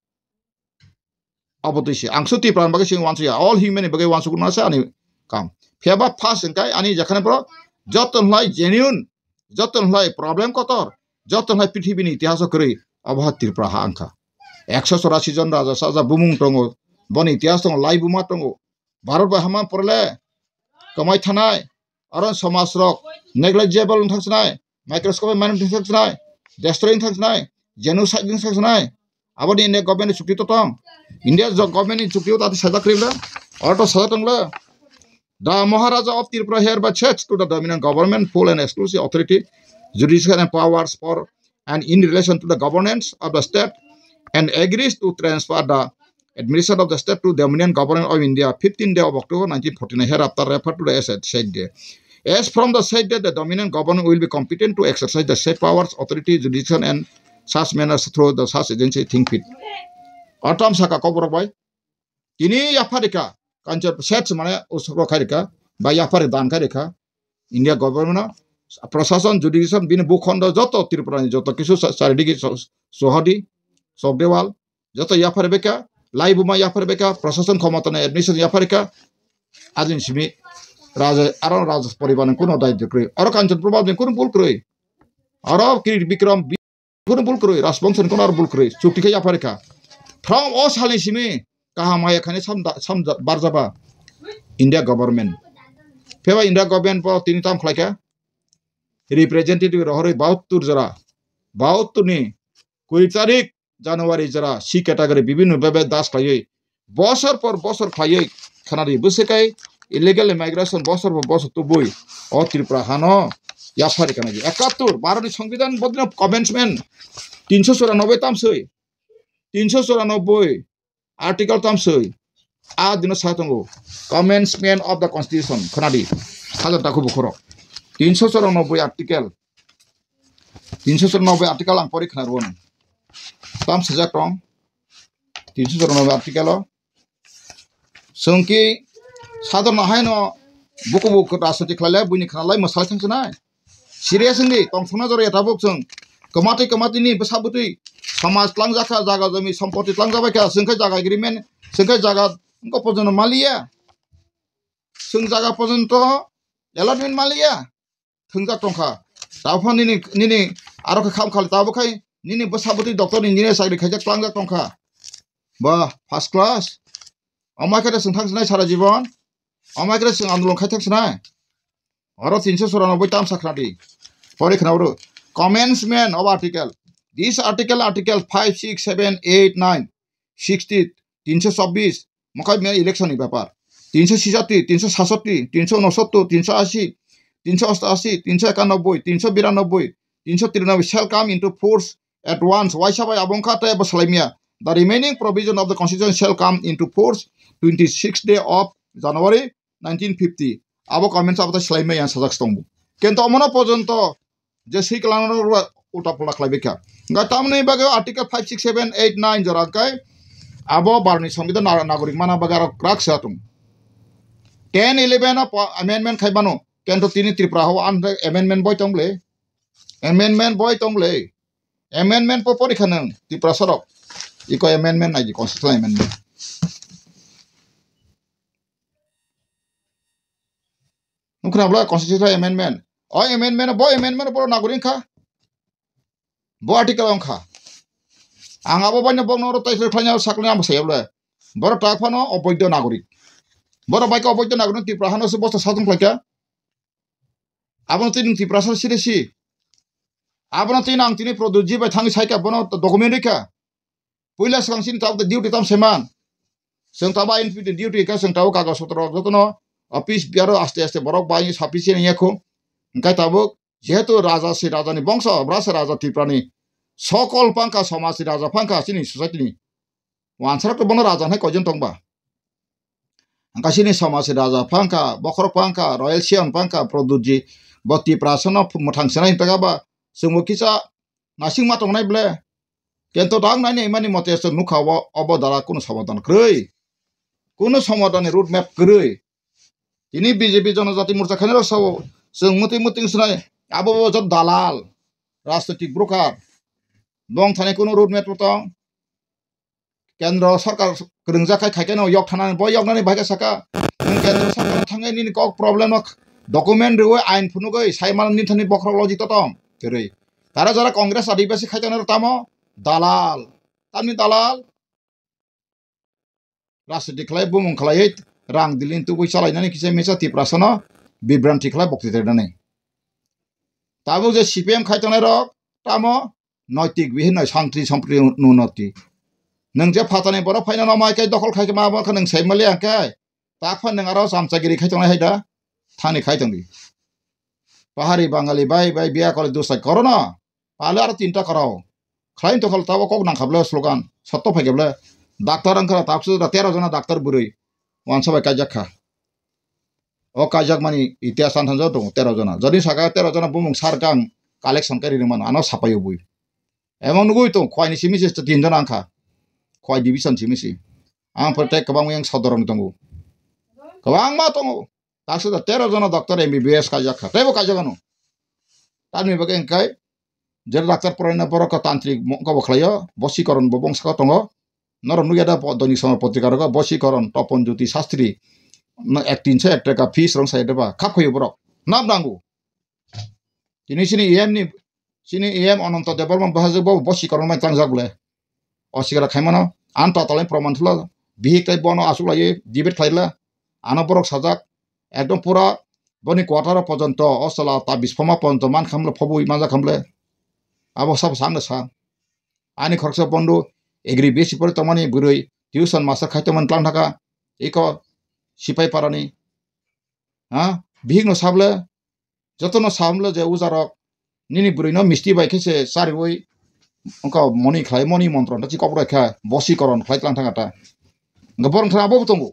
Abo twi se. Ang su Tipra ni bagwi se wansukya. All human ni bagwi wansukna se ani kam. Phiya ba first hwnkhe ani jekhane boro joto hwnlai genuine, joto hwnlai problem kotor, joto hwnlai prithibini itihaso kwrwi abo ha Tripura ha wngkha. Ekso chorasi jon raja saja bumung tongo. Boni itihas tongo, lai buma tongo. Bharat bai hama porle kwmai thanai, aro somaj rok negligible wng thang sinai, microscopic management wng thang sinai, destroy wng thang sinai, genocide wng thang sinai. Aboni India government ni chukti to tong. India jo-, government ni chukti o tati sajak kwrwi le, oro to sajak tong le. The Maharaja of Tripura hereby says to the Dominion government full and exclusive authority, judicial and powers for and in relation to the governance of the state and agrees to transfer the administration of the state to Dominion Government of India, fifteenth day of October nineteen forty-nine, hereafter referred to the as said day. As from the said day, the Dominion Government will be competent to exercise the said powers, authority, jurisdiction, and such manners through the such agency think fit. Atam saka koborok bai. Tini yapharika, kanchor set mane usro khairika, ba yaphari dan khairika. India government no, prosason, judicial, bini bukhondo joto Tripura ni joto kisu sa-, charidigi so-, sohadi, sokdewal, joto yaphar beka, laibuma yaphar beka, prosason khomota na administration yaphar ka, ajin simi raja, aro raja poribar ni kuno daityo kwrwi. Aro Kanchan Prabha ni kuno bul kwrwi. Aro Kirit Bikram Kunu bul kwrwi, Rajbongso ni kunu aro bul kwrwi, chukti khe yapharikha. From o salni simi kaham haya khani sam da-, sam da-, barjaba India government. Pheba India government bo tini tam khlaikha. Representative rohorwi bahattur jora, bahattur ni kuri tarik January jora C category bibhinno bebe das khlaiwi bosor por bosor khlaiwi khwnadi bwswkai illegal immigration bosor por bosor tubui o Tripura hano yaphari khwnadi. Ekattur, Bharatni Songbidan bodino commencement tinso churanobboi tamsoi, tinso churanobboi article tamsoi, a dino sa tongo commencement of the constitution khwnadi. Hajar takhu bukhurok. Tinso chorok noboi article. Tinso chorok noboi article ang pori khna rwo. Tam sajak tong. Tinso chorok noboi article o. Chwng ki sadharno haino buku buku rajniti khlailai, buini khnalai, mwsalai thang sinai. Serious wngdi, tong thungna jora ya tabuk chwng. Kwmatwi kwmatwini bwsa bwtwi samaj tlangjak kha, jaga jami sompoti tlangjak bai kha, chwng khe jaga agreement, chwng khe jaga wngkha pojono maliya. Chwng jaga pojonto allotment maliya. Thwngjak tongkha. Tabukha nini, nini aro khe kham khali tabuk khai nini bwsa bwtwi doctor engineer chakri khaijak tlangjak tongkha. Ba first class. Amai khe chwng thang sinai sara jibon. Amai khe chwng andolon khai thang sinai. Oro tinso chorok noboi tam sakhnadi. Pori khna oro. Commencement of article. This article, article five, six, seven, eight, nine, sixty, tinso chobbish, mokai me election ni bepar. Tinso sisati, tinso sasati, tinso unosottor, tinso asi, tinso ostasi, tinso ekanoboi, tinso biranoboi, tinso tiranoboi shall come into force at once. Waisa bai abo wngkha tei bo salaimya. The remaining provision of the constitution shall come into force twenty-sixth day of January nineteen fifty. Abo comment abo tei salaimya yang sajak tongbo. Kento omono pojonto je swi kwlangno ulta pulta khlai bai kha. Hwnkhe tamoni bagwi article five, six, seven, eight, nine jora hwnkhe abo Bharotni Songbidan na-, nagorik mana bagwi aro kwrak se tong. Ten eleven o po-, amendment khai mano, kento tini Tripura hao amendment boi tong le. Amendment boi tong le. Amendment po porikha nang Tripura sorok. Iko amendment nai constitutional amendment. Nukra bla constitutional amendment. O amendment, bo amendment bo nagorik kha. Bo article wngkha. Ang abo baino bokno oro taisle khlaina sakni ang bwsai bla. Boro tak phano oboido nagorik. Boro bai ka oboido nagorik Tripura hano se bosta satung khlaika. Abono tini Tripura sar sire si. Abono tini ang tini Pradyut ji bai thangwi saika bono document rikha. Puila swkang chini tabuk duty tam seman. Chwng tabuk I N P T duty kha chwng tabuk kagoj potro jotono office biaro aste aste borok bai sufficient wngya kho. Hwnkhe tabuk jehetu raja se rajani bongso, bwra se raja Tripurani. Sokol phangkha somaj se raja phangkha chini society ni. Wansarok to bono raja hinwi koijon tongba. Hwnkhe chini somaj se raja phangkha, bokhorok phangkha, royal siyong phangkha, Pradyut ji. Bo Tripura sono mwthang senai hinphaikha ba chwngbo kisa nasing ma tongnai ble. Kento dang nani imani mote se nukha o, obo dala kunu somadan kwrwi. Kunu somadan ni road map kwrwi. Tini B J P Jonojati Morcha khainai rok sao, chwng mwtwi mwtwi swngsinai, abo bo jot dalal, rajnitik broker. Bong thani kunu road map tong. Kendro sarkar kwrwngjak khai khaikhe no yok thanani, bo yoknani bai khe saka. Nwng kendro sarkar thangwi nini kok problem no document rwwi ain phunugwi sai mano nini thani bokhorok logi totong. Kwrwi. Tara jara Congress adibasi khai tongnai rok tamo dalal. Tamni dalal. Rajniti khlai bumung khlaiwi rang dilin tubui chalainani kisa misa Tiprasano bibranti khlai bokti ternani. Tabuk je C P M khai tongnai rok tamo noitik bihin noi sangtri sompri nunoti. Nwng je phatani borok phaina no mai kai dokhol khai ma bo khe nwng sai mali ang kai. Tak phan nwng aro chamchagiri khai tongnai hai da. Thani khai tongdi. Pahari Bangali bai bai biya kole dusai korono. Pale aro tinta korao. Khlain to khol tabo kok nang kha ble slogan. Sotto phai khe ble. Doctor ang kha tabsu da tero jona doctor bwrwi. Wansa bai kaijak kha. O kaijak mani itihas san thanjak tongo tero jona. Jodi saka tero jona bumung sar kang collection kari ring mano ano sapai obwi. Emang nugui tong khwai ni simi se tin jona ang kha. Khwai division simi si. Ang pore tei kwbang yang sodorong tongo. Kwbangma tongo. Taksa da tero jona doctor M B B S kaijak kha. Teibo kaijak ano. Tamni bagwi hwnkhe je doctor poraina borok khe tantrik mo-, wngkha bo khlaio, bosikoron bo bongsa khe tongo. Norok nukya da po-, Doinik Samaj potrika rogo bosikoron, Topon Jyoti Shastri, no ek tinso ek taka fees rong sai deba, khap khaio borok. Nap nango. Tini chini E M ni, chini E M Ananto Debbarma bahajwk bo bosikoron bai tlangjak bole. O sikara khaimano, ang totalni proman thwla, bihik tei bono aswk laiwi debate khlaila, ano borok sajak, ekdom pura boni quarter o pojonto o chwla ta bispoma pojonto man khamle phobwi manjak khamle, abo sabo sa angno sa. Ani khoroksa bondo agri B S C pore tongmani bwrwi tuition master khai tongmani tlang thaka, iko sipai parani, ha, bihikno sable, jotono samle je ujarok nini bwrwino misti bai khe se chariwi wngkha moni khlai moni montro ta chikok roi kha bosikoron khlai tlang thang ta. Hwnkhe borok thang abo bo tongo.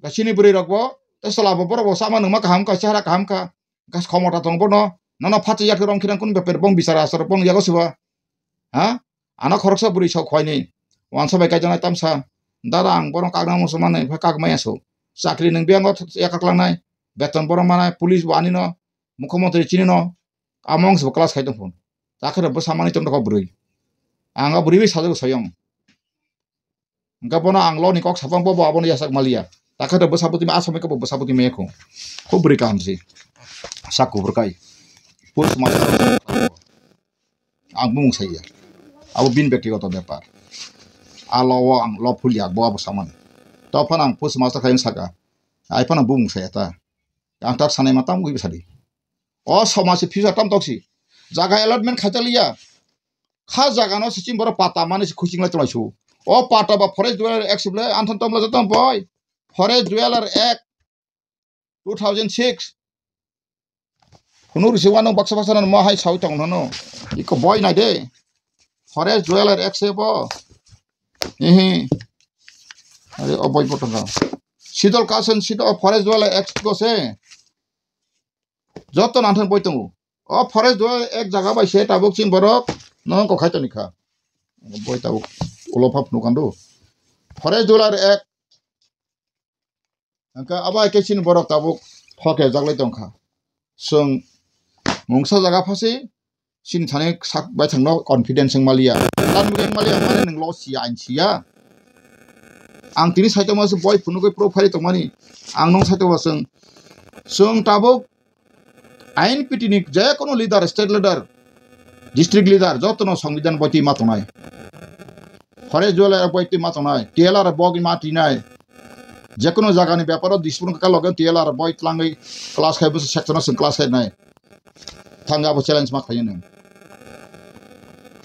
Chini bwrwi rok bo Tei chwla bo borok bo sama nungma kaham kha, chehra kaham kha. Gas khomota tong bono. Nono phachi yak rong khirang kun beper bong bichara asar bong yago siba. Ha? Ano khoroksa bwrwi sok khwlaini. Wansa bai kaijaknai tamsa. Dada ang bono kakna muchung mani, kak maya so. Chakri nwng biyango yakak langnai. Beton bono manai, police bo anino, mukhyamantri chinino. Among se bo class khai tong phun. Takhe bo samani tong kok bwrwi. Ang o bwrwi bai sajak soyong. Hingke bono ang lo ni kok sapang bo, bo abono yasak maliya. Takhe to bwsa bwtwi ma asomai khe bo bwsa bwtwi maya kho. Kho bwrwi kaham si. Sak kubur kai. Post master ang bumung saya. Abo bin bektigoto bepar. A lo o ang lo phulya bo abo samani. To phano ang post master khai saka. Ai phano bumung saya ta. Ang tak sanai ma tam gwi sadi. O somaj si future tam tok si. Jaga allotment khaijak liya. Kha jaga no sichim borok pata mani se khuching lai tonglaisio. O pata ba Forest Dweller Act se ble anthon tomla joto boi. Forest Dweller Act two thousand six. Kunu risi wano baksa baksa no mo hai sawi tong nono. Iko boi nai de. Forest Dweller Act se bo. Ehe. Are o boi botong. Sidol kasen sidol Forest Dweller Act ko se. Joto nangthang boi tongo. O Forest Dweller Act jaga bai se tabuk chini borok no kok khai toni kha. Boi tabuk ulo phap nukandu. Forest Dweller Act hingke abo hai khe chini borok tabuk hoke jaglai tongkha. Chwng mungsa jaga phasi chini thani sak bai thangno confidence wng maliya. Lan wng maliya mane nwng lo siya, ain siya. Ang tini saitongma se boi phunugwi pro phai tongmani. Ang nong saitongma chwng, chwng tabuk I N P T ni je kono leader, state leader, district leader, jotono songbidhan boi twi ma tongnai. Forest Dweller boi twi ma tongnai, T L R bogwi ma twi nai. Je kono jaga ni beparo Dispur ka loge T L R boi tlangwi class khai bwswk section o chwng class khai nai. Thang abo challenge ma khlai nai.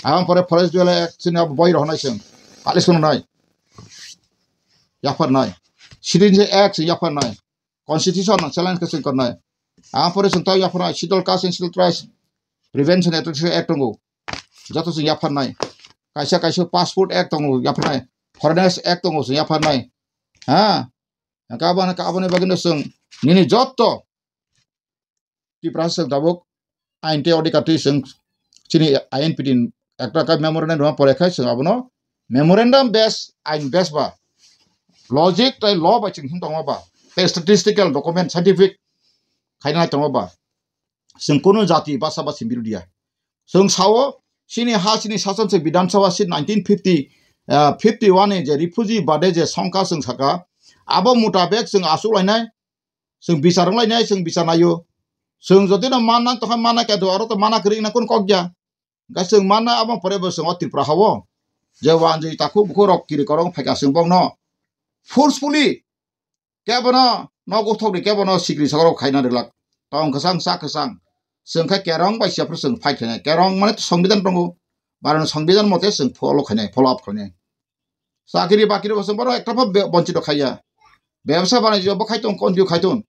Ang pore Forest Dweller Act chini abo boi rohonai chwng. Palis kono nai. Yapharnai. Citizenship Act chwng yapharnai. Constitution no challenge khe chwng kornai. Ang pore chwng tei yapharnai Schedule Caste and Schedule Tribes Prevention and Eradication Act tongo. Joto chwng yapharnai. Kaisa kaisa Passport Act tongo yapharnai. Foreigners Act tongo chwng yapharnai. Ha? Hingke abo, hingke aboni bagwino chwng nini joto Tiprasa chwng tabuk ain tei odhikar twi chwng chini I N P T ni ekta khe memorandum rwma pore khai chwng abono memorandum base, ain base ba logic tei law bai chwng him tongma ba tei statistical document scientific khaina nai tongma ba chwng kunu jati basa ba chwng birodhiya. Chwng sao chini ha chini sason se Bidhan Sabha seat nineteen fifty, ah, fifty one ni je refugee bade je songkha chwng saka abo mutabek chwng achuk lainai. Chwng bichar wng lainai, chwng bichar naio. Chwng jodi no manna tongkha manna khe do aro to mana kwrwi na kun kok ya. Ga chwng manna abo pore bo chwng o Tripura hao. Je wanjwi takhuk bukhuk rok kiri korong phaikha chwng bokno forcefully kebono nogo thokni kebono sikri sakrok khaina rwlak. Tong kwchang cha kwchang. Chwng khe kerong bai siya phuru chwng fight khainai. Kerong mane to songbidhan tongo. Baroni songbidhan mote chwng follow khainai, follow up khainai. Chakri bakri bo chwng bono ekta pho be-, bonchito khaiya. Bebsa banajyo bo khaitung, continue khaitung.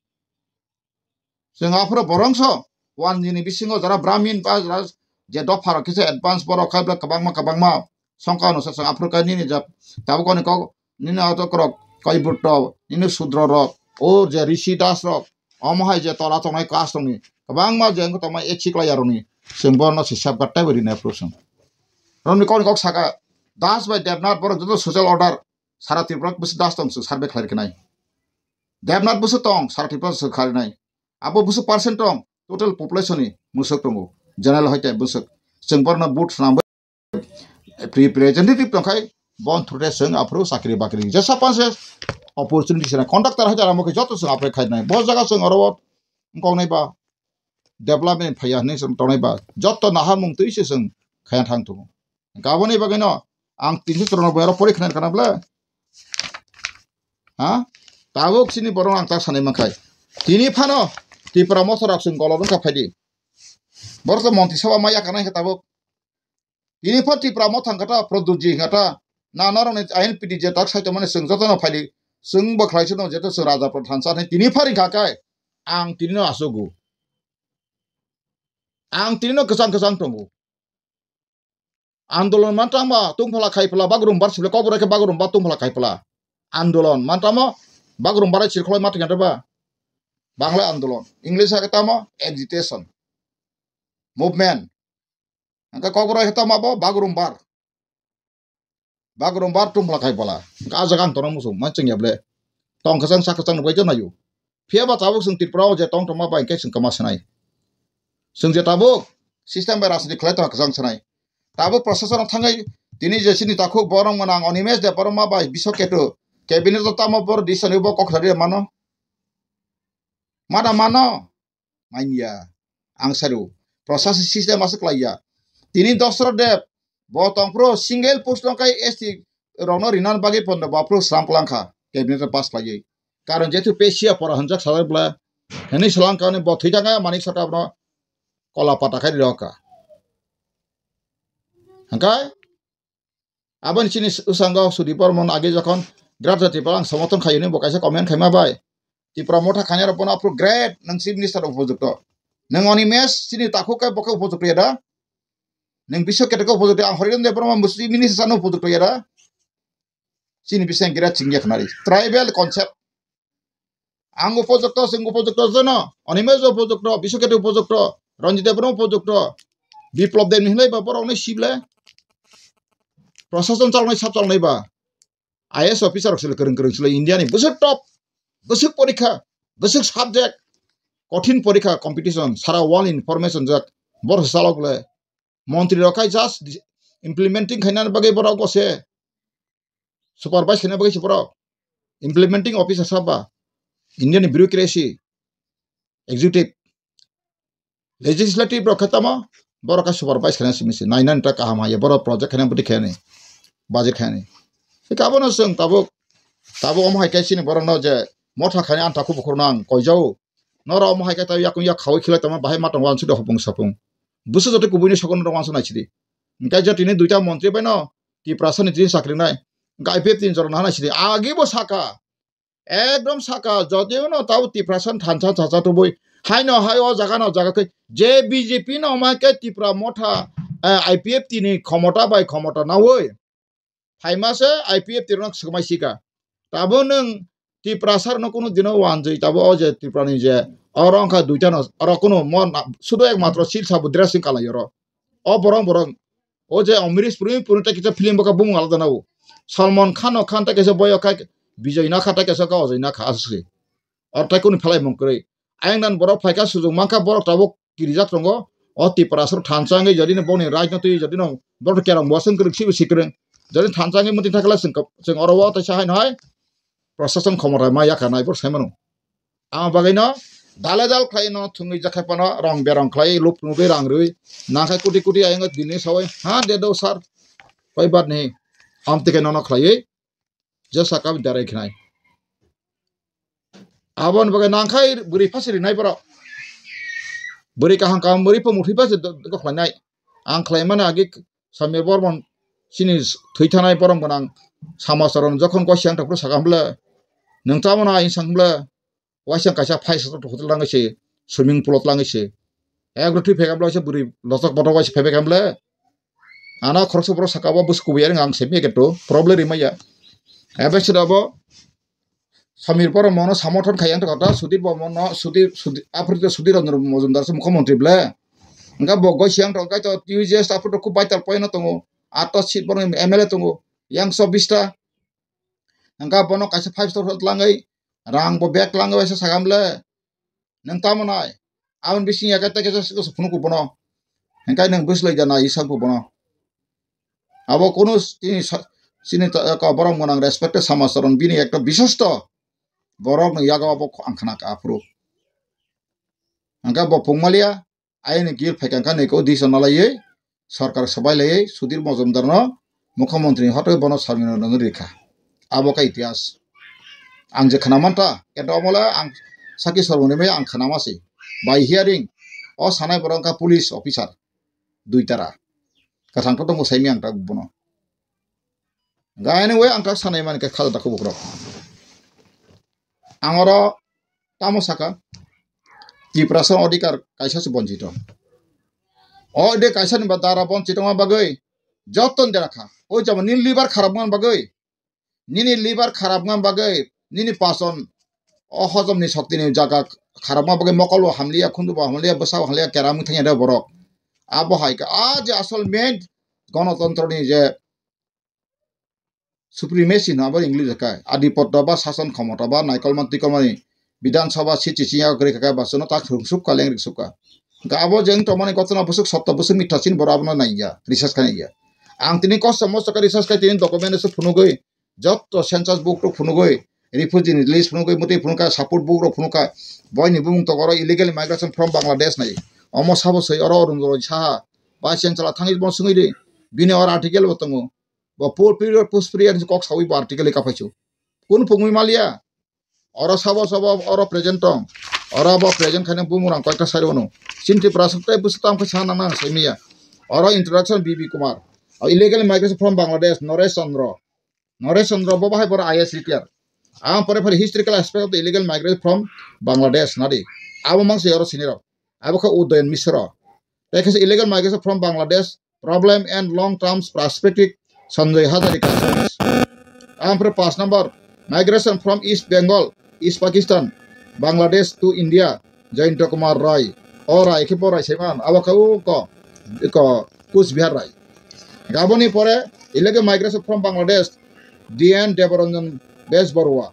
Chwng aphuru borongso wanjini bisingo jara Brahmin ba jara je dopha rok kisa advance borok khai bwlai kwbangma kwbangma songkha no sa chwng aphuru khe nini jab tabuk oni kok nini auto krok koi butto nini sudro rok o je rishi das rok omo hai je tola tongnai class tongni kwbangma je wngkha tongma echik lai aroni chwng borno se safeguard taibo rinai aphuru chwng. Romni kok kok saka Das bai Devnath borok joto social order sara Tripura bwswk das tong chwng survey khlai rwkhe nai. Devnath bwswk tong sara Tripura chwng khlai nai. Abo bwswk percent tong total population ni mwswk tongo. General hoite bwswk chwng borno vote swnam representative tongkhai bon through de chwng aphuru chakri bakri jesa panse opportunity sena contractor hoite ramo khe joto chwng apply khai nai. Bo jaga chwng oro wngkok nai ba development phaiya hinwi chwng tongnai ba joto naharmung twi se chwng khaiya thang tongo. Hwnkhe aboni bagwino ang tinso chwrwngno bo aro pori khna rwkha na bwle? Ha? Tabuk chini borok ang tak sanai mankha. Tini phano Tipra motha rok chwng golok wngkha phaidi. Borok to montri sabha ma yakarnai khe tabuk. Tini phan Tipra motha wngkha ta, Pradyutji wngkha ta. Na norokni I N P T je tak sai tongmani chwng jotono phaidi. Chwng bo khlai se tong jeto chwng Raja Pradhan sa thai tini phan wngkha khe ang tinino achugo. Ang tinino kwchang kwchang tongo. Andolon mantangma tungphala khaiphala bagrumbar sibole kokborok khe bagrumba tungphala khaiphala. Andolon mantamo bagrumbar sirkholoi matikha ba. Bangla andolon. English hakhe tamo agitation. Movement. Hwnkhe Kokborok hakhe tamo abo bagrum bar. Bagrum bar tungphla khai bola. Hwnkhe ah jaga ang tongna muchung, ma chwngya ble. Tong kwchang sak kwchang rwbai tongnaio. Phiya ba tabuk chwng Tripura o je tong tongma bai hwnkhe chwng kwma swnai. Chwng je tabuk system bai rajniti khlai tongma kwchang swnai. Tabuk procession o thangwi tini je chini takhuk borok mwnang Animesh Debbarma bai Biswa Ketu cabinet o tamo bor decision bo kok thari mano. Mada mano. Manya. Ang saru. Process system aswk klaiya. Tini Dosro Deb. Bo tongphuru single post no kai S T rokno rinani bagwi pondo bo aphuru slam klangkha. Cabinet pass klaiwi. Karon jetu pesia pora hwnjak sajak bla. Hwnwi swlangkha hwnwi bo thwi thangkha Manik Sarkar no kola pata khai rirokha. Hwnkhe Aboni chini s-, bwskango Sudip Barman age jokhon Greater Tripura ang somothon khaiyoni bo kaisa comment khaima bai. Tripura motha khainai rok bono aphuru great nwng chief minister upojukto. Nwng Animesh chini takhuk khe bo khe upojukto ya da? Nwng Biswa Ketu khe upojukto, ang Hariran Debbarma bo chief minister sano upojukto ya da? Chini bising great chingya khnari. Tribal concept. Ang upojukto, chwng upojukto jono, Animesh upojukto, Biswa Ketu upojukto, Ranjit Debbarma upojukto, Biplab Deb ni hinlai ba borok ni sible. Prosason chalnai sab chalnai ba. I A S officer rok sile kwrwng kwrwng sile India ni bwswk top, bwswk porikha, bwswk subject, kothin porikha competition, sara world information jak, bor salok le. Montri rok khai just dis-, implementing khainani bagwi borok bo se. Supervise khaina bagwi se borok. Implementing officer saba. India ni bureaucracy, executive, legislative rok khe tamo borok khe supervise khaina simi se. Nainani ta kaham haiya borok project khaina bwtwi khainani. Budget khainani. Hwnkhe abono chwng tabuk, tabuk omo hai khe chini borokno je motha khaina ang takhuk bukhuk nang koijao. Norok omo hai khe ta yakung yak khaui khilai tongma bahai ma tongo wansukde hopung sapung. Bwswk joto kubuini sokonno rok wansuk naisidi. Hwnkhe je tini duita montri baino Tiprasa ni tini chakri nai. Hwnkhe I P F T ni jora naha naisidi. Agi bo saka. Ekdom saka. Jodi no tabo Tiprasa ni thansa chacha tubui. Haino hai o jaga no jaga khe. Je B J P no omo hai khe Tipra motha, eh, I P F T ni khomota bai khomota naui. Phaima se I P F T rok swkmai sika. Tabo nwng Tiprasa rokno kunu dino wanjwi tabo o je Tripura ni je oro wngkha duita no oro kunu mo na-, sudo ek matro sil sabo dressing kalai oro. O borok borok o je Amrish Puri Puri ta kisa film baka bumung alada nao. Salman Khan o Khan ta kisa boyo kha Bijay Nakha ta kisa ka Ajay Nakha aswk se. Oro tai kunu phalai mung kwrwi. Ayang nan borok phaikha sujung mankha borok tabuk kirijak tongo. O Tiprasa rok thansa wngwi jodi no boni right no twi jodi no borok kerong bo aswk kwrwk sibo sikwrwng. Jodi thansa wngwi muti thakla chwng kap-, chwng oro o taisa hai no hai prosason khomota ma yakha nai borok sai mano. Ama bagwi no dale dal khlai no thwngwi jakha phano rong berong khlai lup nugwi rang rwi nangkha kuti kuti ayang o bini sawai ha de do sir koi bat ni am tike nono khlaiwi je saka darai khnai. Aboni bagwi nangkhai bwrwi phasi rinai borok. Bwrwi kaham kaham bwrwi po muthwi phasi do-, do khlainai. Ang khlaimani agi Samir Bormon chini thwi thanai borok gwnang samacharon jokhon goi siyang tongphuru sakha hwnle, "Nwng tamo na?" Ayung sang hwnle, "Waisa kaisa phai sa hotel langwi se, swimming pool langwi se." Ek rw thwi phai kha hwnle waisa bwrwi lochok bothok waisa phai phai kha hwnle. Ano khoroksa borok saka o bwswk kubui ya wng ang se mi eketo problem rimaya. Ebe sida bo Samir Bormon no samothan khai yang tongkha ta Sudhir Bormon no Sudhir, Sudhir, Africa Sudhir Ranjan Majumdar se mukhyamantri ble. Hwnkhe bo goi siyang tongkha to T U J S Africa khub vital point no tongo. Ato seat borok M L A tongo. Yang so bista. Hwnkhe bono kaisa five star hotel langwi rang bo bag langwi waisa sakha hwnle. Nwng tamo nai? Aboni bising ya khe tei kaisa sikla se phunuk bono. Hwnkhe nwng bwslai da nai sak bo bono. Abo kunu chini sa-, chini ta-, ka borok mwnang respected samacharon bini ekta bishosto borok ni yago abo ang khna ka aphuru. Hwnkhe bo pungmaliya ayini gil phaikha kha niko disa nalaiwi sorkar swbai laiwi Sudhir Majumdar no mukhyamantri ni hotoi bono sarmino nungwi rikha. Abo khe itihas. Ang je khna manta, kento omo le ang saki sormoni bai ang khna masi. By hearing, o sanai borok wngkha police officer, dui tara. Kwthang kotor mwsai mi ang ta bono. Gaini bai ang ta sanai mani khe kha da khubukrok. Ang oro tamo saka, Tiprasa odhikar kaisa se bonchito. O de kaisa ni ba dara bonchito ma bagwi joto ni dera kha. O jabo nini liver kharap wngma bagwi, nini liver kharap wngma bagwi, nini pachon o hojom ni shokti ni jaga kharokma bagwi mokol bo hamliya, khunju bo hamliya, bwsa bo hamliya, keramwi thangya de borok. Abo hai khe a je asol main gonotontro ni je supremacy hwnwi abo English hai khe adhipotto ba sason khomota ba naikolma twikolmani Bidhan Sabha seat chiching yago kwrwi kha khe ba chwngno tak rwngsuk ka leng rwngsuk ka. Hwnkhe abo je wng tongmani gotona bwswk sotto bwswk mitha chini borok abono naiya, research khainaiya. Ang tini kosto mosto khe research khai tini document se phunugwi jotto census book rok phunugwi, refugee ni list phunugwi, mwtwi phunukha, support book rok phunukha, boini bumung tongo oro illegal immigration from Bangladesh nai. Omo sabo soi oro Arun Roy Saha, Vice Chancellor thangwi bono swngwi di. Bini oro article bo tongo. Bo poor period, post period ni kok sawi bo article ka phaichu. Kun pungwi maliya. Oro sabo sabo oro present tong. Oro bo present khaina bumung rang koita sai wano. Chin Tripura sa tei bwswk tam khe sa nang nang sai miya. Oro introduction B B Kumar. O illegal immigration from Bangladesh, Naresh Chandra. Naresh Chandra bo bahai boro I A S retired. Ang pore pore historical aspect of the illegal migration from Bangladesh nadi. Abo mangse oro sinirok. Abo khe Udayan Misra. Tei khe illegal migration from Bangladesh, problem and long term perspective Sanjay Hazarika. Ang pore pass number, migration from East Bengal, East Pakistan, Bangladesh to India, Jayanta Kumar Rai. O Rai khe bo Rai saiman. Abo khe o ko, ko Kuch Bihar Rai. Gaboni pore illegal migration from Bangladesh, D N Debaranjan Bej Barua.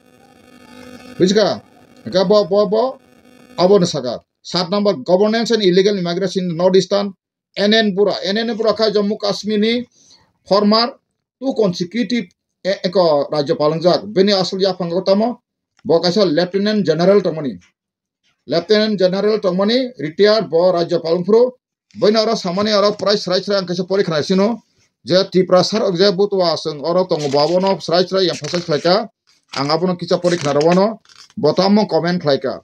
Bujiga? Ga bo, bo, bo, abo no saka. Sat number, governance and illegal immigration in North Eastern, N N Bura. N N Bura kha Jammu Kashmir ni former two consecutive e-, eko rajyapal wngjak. Bini asol yaphang tamo, bo kaisa Lieutenant General tongmani. Lieutenant General tongmani retired bo rajyapal wngphuru. Boino oro samani oro prai srai srai ang kaisa pori khna sino je Tripura sar je butua aswng oro tongo bo abono srai srai yang phasai khlaika. Ang abono kisa pori khna rwano bo tamo comment khlaika.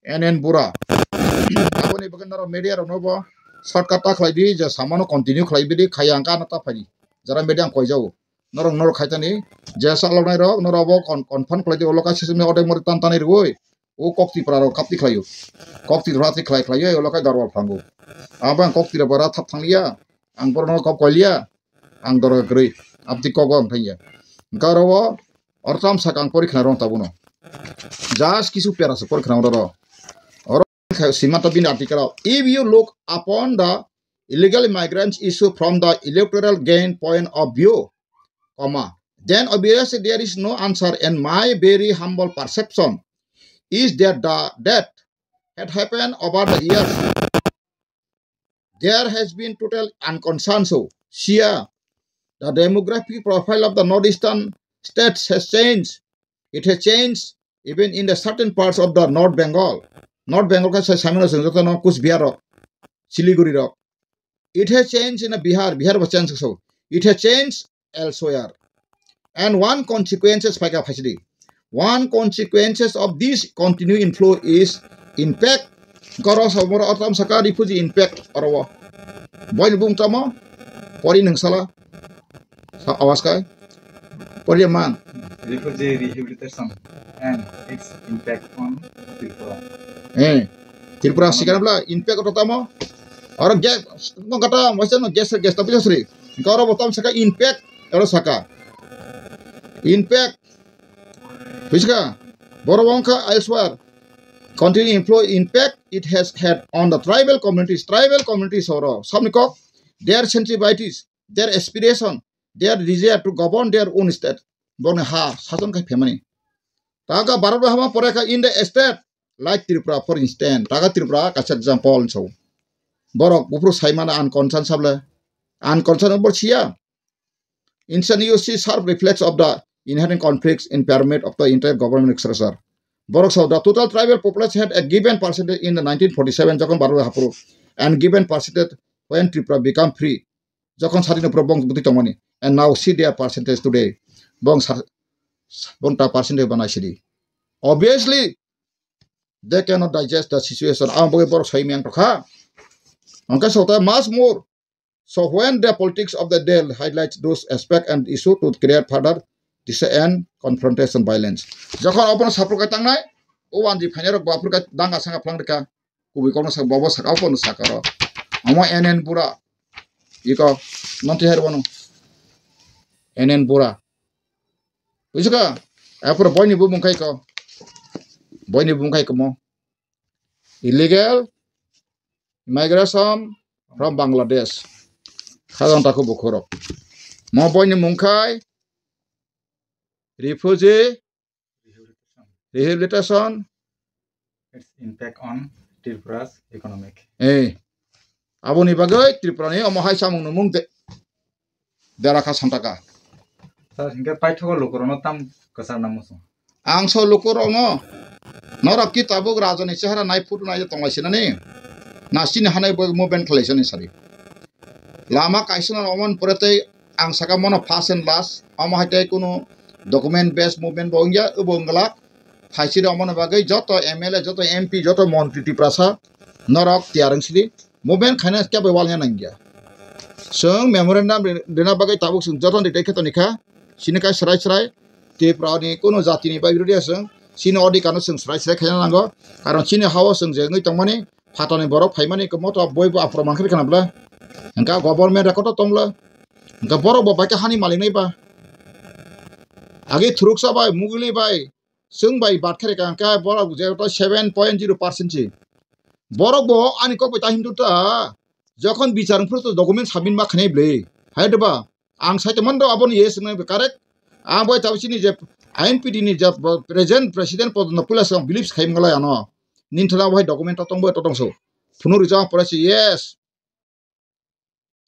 N N Bura. Aboni bagwi norok media rokno bo shortcut ta khlai di je samano continue khlai bidi khaya ang kano ta phai di. Jara media ang koi jao. Norok norok khai tani je salok nai rok norok bo con-, confirm khlai di olo kaisa simi otek mori tan tanai rwoi. O kok Tripura rok kapti khlaio. Kok Tripura ti khlai khlaio, olo kai darwal phango. Abo ang kok Tripura thap thangliya. Ang borokno kok koiliya. Ang doro kwrwi. Abti kok ang thangya. Garo o ortam sak ang pori khna rong tabuno. Just kisu pera se pori khna rong. Oro simata bini article. If you look upon the illegal migrants issue from the electoral gain point of view, comma, then obviously there is no answer, and my very humble perception is that the, that had happened over the years. There has been total unconcern. So, Shia, the demographic profile of the northeastern states has changed. It has changed even in the certain parts of the North Bengal. North Bengal ka sa samino sung joto no Kuch Bihar rok, Siliguri rok. It has changed in a Bihar, Bihar ba change so. It has changed elsewhere. And one consequences phaika phaisidi. One consequences of this continued inflow is impact. Goro saboro otam saka refugee impact oro. Boy ni bung tamo. Pori nung sala. Sa awas kai. Pori mang. Refugee rehabilitation and its impact on Tripura. Eh, Tripura sikana bla impact oto tamo. Oro gas no kata waisa no gas gas tapi sri. Goro botam saka impact oro saka. Impact. Bujiga? Boro wngkha elsewhere. Continue inflow impact it has had on the tribal communities. Tribal communities oro. Samni kok, their sensitivities, their aspiration, their desire to govern their own state. Borni ha, sason khai phaimani. Taga Bharat hama pore kha in the state, like Tripura, for instance. Taga Tripura, kaisa example so. Borok, bufru saimana unconcern sable. Unconcern bor siya. Instead, you see sharp reflex of the inherent conflicts in pyramid of the entire government structure. Borok sao, the total tribal population had a given percentage in the nineteen forty-seven, jokon Bharat hapro, and given percentage when Tripura become free, jokon sadin upro bong bwtwi tongmani, and now see their percentage today, bong sar-, bong ta percentage banai sidi. Obviously, they cannot digest the situation. Ang bagwi borok sai miyang tokha. Angka sota much more. So when the politics of the day highlights those aspects and issue to create further disaster and confrontation violence. Jokon obono saprukai tangnai, o wanji phainai rok bo aprukai danga sanga phlang rika, kubui kokno sak bobo sak apono sakaro. Omo N N Bura, iko nonti hai bono. N N Bura. Bujiga? Apura boini bumung khai ko. Boini bumung khai ko mo. Illegal migration from Bangladesh. Khajang takhuk bukhurok. Mo boini mung khai refugee rehabilitation. Its impact on Tripura's economic. Eh. Aboni bagwi Tripura ni omo hai samung no mung de. Dera kha santaka. Sir, hinkhe paithogo lukurokno tam kwchar nang muchung. Ang so lukurokno, norok ki tabuk rajani chehara nai photo nai tonglai sinani. Na sini hanai bo movement khlai sani sari. Lama kaisa no omo ni pore tei ang saka mono first and last. Omo hai tei kunu document based movement bo wngya, obo wngla. Phaisiri omo ni bagwi joto M L A, joto M P, joto montri Tiprasa norok tiyar wngsidi. Movement khaina kebo wal ya nangya. Chwng memorandum ri-, rina bagwi tabuk chwng jotono rite khe toni kha. Chini kai srai srai Tripura ni kuno jati ni bai rwdi chwng. Chini odhikar no chwng srai srai khaina nango. Karon chini hao chwng je wngwi tongmani, phatani borok phaimani kwmoto boibo aphuru mankhe khana bwle. Hwnkhe government record o tong bwle. Hwnkhe borok bo bai khe hani malik nai ba. Agi thuruksa bai, muguli bai, chwng bai bat khe rwkha hwnkhe borok je to seven point zero percent si. Borok bo ani kok bai ta hindu ta. Jokhon bichar wngphuru to document submit ma khnai bwle. Hai de ba? Ang sai tongmani do aboni yes wngnai bw correct. Ang bai tabuk chini je I N P T ni je present president podono puila swkang believe khai manglai ano. Nini thana bai document to tongbo to tongso. Phunuk rijak ang pore se yes.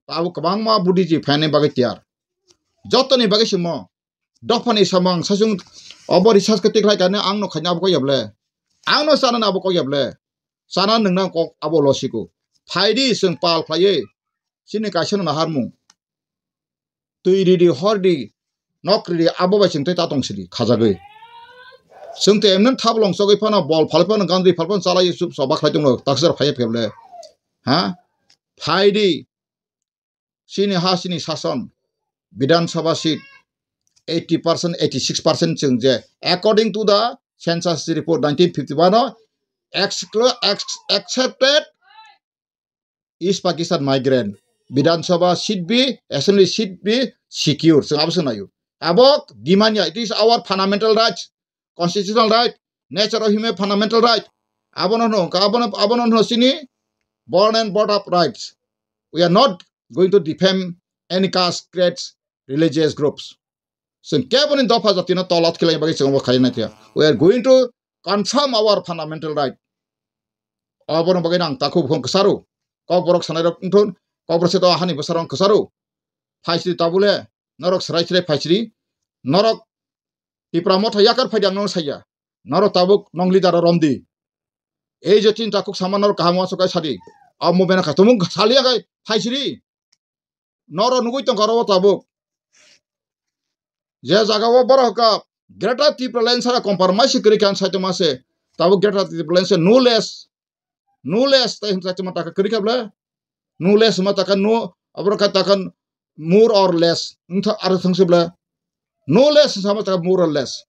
Tabuk kwbangma buddhijib phainai bagwi tiyar. Jotoni bagwi simo. Dophani samung sasung obo research khe tikhlai kani ang no khaina abo kok yable. Ang no chana abo kok yable. Chana nungna kok abo losiko. Phaidi chwng pal khlaiwi. Chini kaisa no naharmung. Twi ridi, hor di, nok ridi, abo bai chwng tei ta tong sidi, khajagwi. Chwng tei emnen thap long chogwi phano, bol phal phano, gandri phal phano, chalai chup choba khlai tongo, taksar phai phai le. Ha? Phai di. Chini ha, chini sason, Bidhan Sabha seat, eighty percent, eighty six percent chwng je, according to the census report nineteen fifty-one o, exclu-, ex-, accepted East Pakistan migrant, Bidhan Sabha seat bi, assembly seat bi secure, chwng abo se naio. Abo demand ya, it is our fundamental right, constitutional right, nature of human fundamental right. Abono hwno, abono, abono hwno chini born and brought up rights. We are not going to defame any caste, creeds, religious groups. Chwng keboni dopha jatino tolot khlai bagwi chwng bo khaina khe. We are going to confirm our fundamental right. Oborok bagwi ang takhuk bukhung kwcharo. Kokborok sanai rok wngthun, kokborok se to hani bwsarok kwcharo. Phaisri tabule, norok srai srai phaisri. Norok Tipra Motha yakar phaidi ang nono saya. Norok tabuk nong leader romdi. Ei je tin takhuk sama norok kaham wansuk kai sadi. Amo bena kha tumung saliya kai phaisri. Noro nugui tongkha oro tabuk. Je jaga o borok hwnkha Greater Tipraland sara compromise kwrwi kha saitoma se. Tabuk Greater Tipraland se no less, no less tai hwnsa tongma taka kwrwi kha bwle. No less hwnma taka no, aborok kha taka more or less. Wngtha aro thangsi bwle. No less hwnsa ma taka more or less.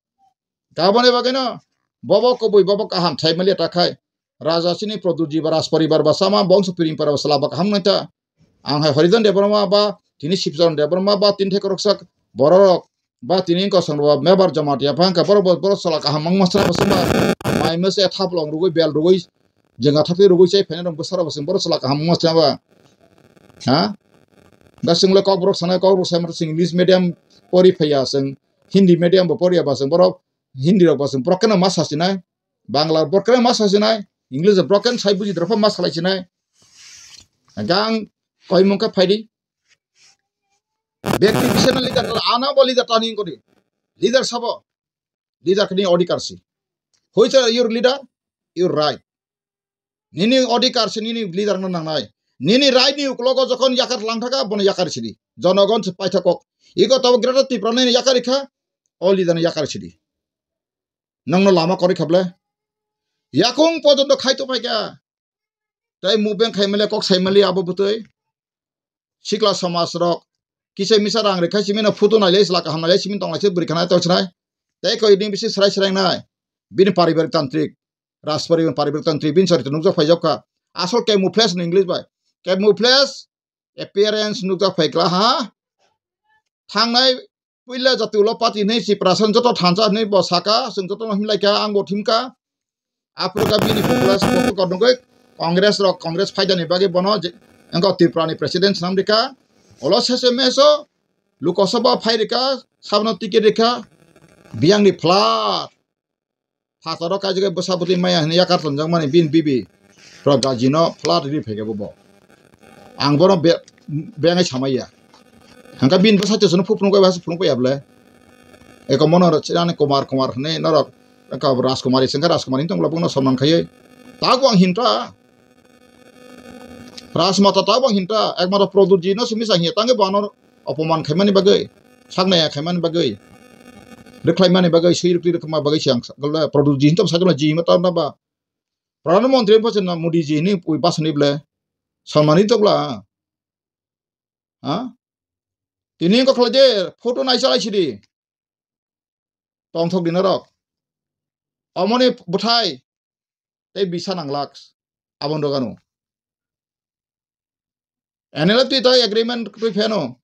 Kaboni bagwino bobo kubui, bobo kaham thai maliya ta khai. Raja chini Pradyut ji ba Rajparibar ba sama bongso piring para ba sala ba kaham nai ta. Ang hai Harijan Debbarma ba tini Sibcharan Debbarma ba tini thai koroksa bororok ba tini wngkha Sangro ba Mebar Jamatia ba wngkha borok bo borok sala kaham wngma sala ba sima. Mai mese thap long rugui bel rugui jwnga thapwi rugui chai phaina rok bwsarok bo sing borok sala kaham wngma sala ba. Ha? Ba singlo Kokborok sanai, Kokborok sai mata sing English medium pori phaiya sing, Hindi medium bo poriya ba sing borok Hindi rok bo sing borok keno ma sasinai, Bangla borok keno ma sasinai, English borok keno sai buji dorpha ma salai sinai. Gang koi mungkha phaidi. Bekti bisana leader tala, ana bo leader tani kodi. Leader sabo. Leader kini odhikar si. Which are your leader? Your right. Nini odhikar se nini leader no nangnai. Nini right ni uklogo jokhon yakar lang thaka bono yakar sidi. Jonogon se paithak kok. Iko tabo Greater Tripura ni yakar kha, o leader ni yakar sidi. Nongno lama kori kha bwle. Yakung pojonto khai to pai kha. Tei movement khai male kok sai mali abo bwtwi. Sikla somaj rok kisa misa rang rwkha simi no photo nai le chwla kaham nai le simi tong lai se bwrwi khana tong sinai. Tei koi din bisi srai srai nai. Bini paribarik tantrik. Rajparibar paribarik tantrik bini charitor nukjak phai jok kha. Asol camouflage no English bai. Camouflage appearance nukjak phai kla ha. Thangnai puila jati ulo party hinwi si prasan joto thansa hinwi bo saka, chwng joto no himlai kha, ang bo thim kha. Aphuru kha bini popular support kok nugwi Congress rok, Congress phaidani bagwi bono je, wngkha Tripura ni president swnam rikha. Olo sese meso Lok Sabha phai rikha, sabno ticket rikha. Biyang ni flat. Phataro kaijagwi bwsa bwtwi maya hwnwi yakar tonjakmani bini bibi Pragya jino flat ri phaikha bo. Ang bono be-, bengwi samaya. Hangkha bini bwsa chwsano phuk phunuk bai phunuk bai ya bwle. Eko mono rw chirani Kumar Kumar hwnwi norok eko Rajkumari sengkha Rajkumari tongla bongno soman khaiwi. Tago ang hinta. Rajmata tago ang hinta. Ekmatro Pradyut jino simi sa hiya tangwi bo ano opoman khaimani bagwi, saknaya khaimani bagwi, rwkhlaimani bagwi, swi rwktwi rwkma bagwi se ang sa-, gole Pradyut ji hinwi tong sakno ji hinwi tong ba. Pradhan Mantri hinwi se na Modi ji hinwi pui bus hinwi ble. Samani tokla. Ha? Tini wngkha khlai de photo nai chalai sidi. Tongthok di norok. Omoni bwthai tei bisa nanglak aboni rwgano. N L F T tai agreement twi pheno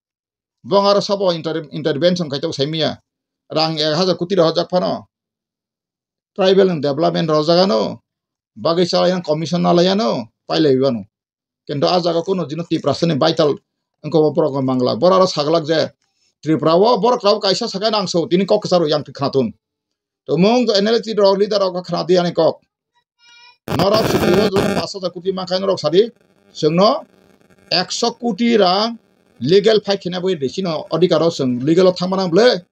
bong aro sabo inter-, intervention khai tok saimiya. Rang ek hajar koti rok hojak phano tribal ni development rojagano bagwi chalai yang commission na lai ano pailai bano. Kintu ah jaga kuno jino Tiprasani vital wngkha o borok manglak. Borok aro saglak je Tripura o borok rok kaisa sakai nangso tini kok kwcharo yang twi khnatung. Tumung N L T rok leader rok khna di ani kok. Norok sukribo jong pash hajar koti mankhai norok sadi. Chwngno ekso koti rang legal fight khina bai de sino adhikar o chwng legal o thangma nang ble.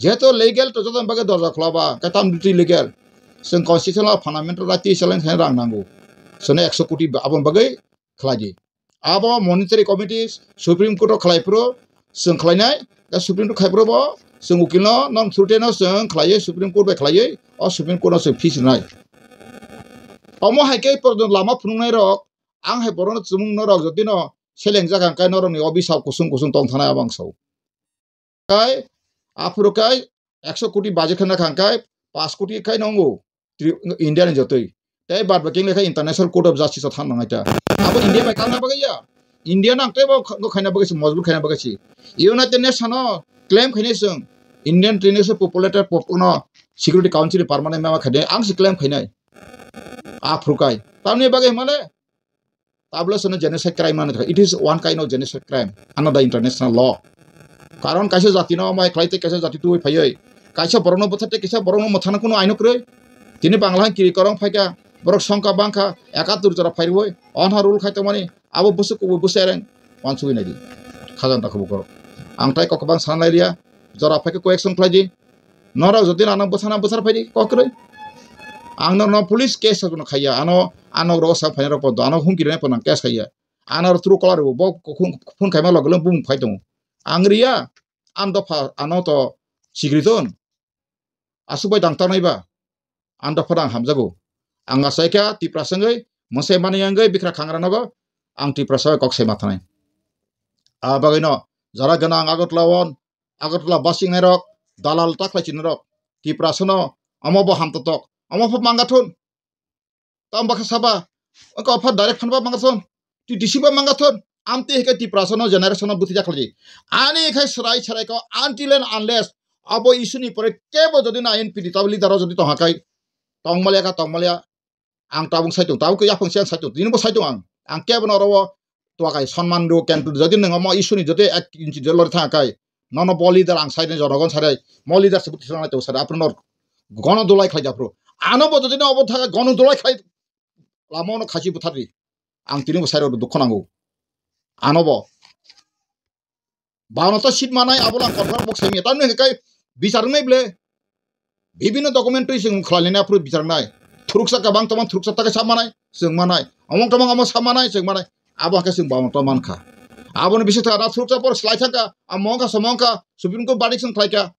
Jehetu legal to joto bagwi dorja khwlaba, khe tam duty legal. Chwng constitutional fundamental right twi challenge khaina rang nango. Chwngno ekso koti aboni bagwi khlai di. Abo monetary committee Supreme Court o khlai phuru chwng khlainai, da Supreme Court khai phuru bo chwng ukil no non through no chwng khlaiwi Supreme Court bai khlaiwi o Supreme Court no chwng fees rwnai. Omo hai khe pordon lama phunuknai rok ang hai borokno chumung norok jotino selengjak ang khe norokni o bisap kusung kusung tong thanai abo ang sao. Kai, aphuru kai, ekso koti budget khana khang kai, pash koti khai nongo, Tri-, India ni jotoi. Tei bad baki wngkha International Court of Justice o thang nangai ta. Abo India bai kangna bagwi ya. India nang tei bo kh-, khaina bagwi si, mojbur khaina bagwi si. United Nation o claim khainai chwng, Indian International Populated Pop-, no Security Council ni permanent member khainai, ang si claim khainai. Aphuru kai. Tamni bagwi himale, Tabla sono genocide crime mani thai. It is one kind of genocide crime under the international law. Karon kaisa jati no amai khlai tei kaisa jati tubui phaiwi. Kaisa borok no bwtha tei kaisa borok no mwthana kuno aino kwrwi. Tini Bangla kiri korong phaikha, borok songkha bangkha, ekatur jora phaiwi. Onha rule khai tongmani, abo bwswk kubui bwsareng wansugwi naidi. Khajang ta khubuk korok. Ang tai kok kwbang sanlai liya, jora phaikha koyeksong khlai di. Norok jodi ano bwsana bwsar phaidi kokroi. Ang norokno police case no khaiya. Ano, ano rok sa phaina rok podo. Ano humki rwna pono case khaiya. Ano true caller bo phone khaima loge loge bumung phai tongo. Ang riya, ang dopha ano to sikriton. Asuk bai dang tanai ba. Ang dopha dang hamjago. Ang asaikha Tiprasa wngwi, mwsai mani wngwi bikra khangra nogo. Ang Tiprasa bai kok sai mathanai. A bagwino jara gwnang Agartala on, Agartala basing nairok, dalal taklai chini rok, Tiprasa no, omo bo hamtotok, omo pho mangathun. Tam bakha saba, wngkha pha direct phan ba mangathun, T T C ba mangathun, amtwi hai khe Tiprasa no generation no bwtwi jakhlai. Ani khai srai srai ko until and unless abo issue ni pore kebo jodi na N P T tabuk leader o jodi tongha khai, tongmaliya kha tongmaliya, Ang tabuk saitung, tabuk khe yaphang se ang saitung, tini bo saitung ang. Ang kebo no oro o tuakai sonman rw, kentu jodi nwng omo issue ni jodi ek inchi jodi lori thang kai, nono bo leader ang sai de, jonogon sai de, mo leader se bwtwi swnamnai tongo sai de, aphuru no gono dulai khlai japhuru. Ano bo jodi no obo thang gono dulai khlai lama no khasi buthardi. Ang tini bo sai rw dukho nango. Ano bo. Bano ta seat manai, abo lang confirm bok saimya. Tamni kai bichar wngnai ble. Bibino documentary chwng khlailani aphuru bichar wngnai. Thuruksa kabang tongma thuruksa ta kai sa manai, chwng manai. Omong tongma omo sa manai, chwng manai. Abo hake chwng bano ta mankha. Aboni bising thaka na thuruksa por slai thangkha, a mongkha somongkha, Supreme Court verdict chwng khlaikha.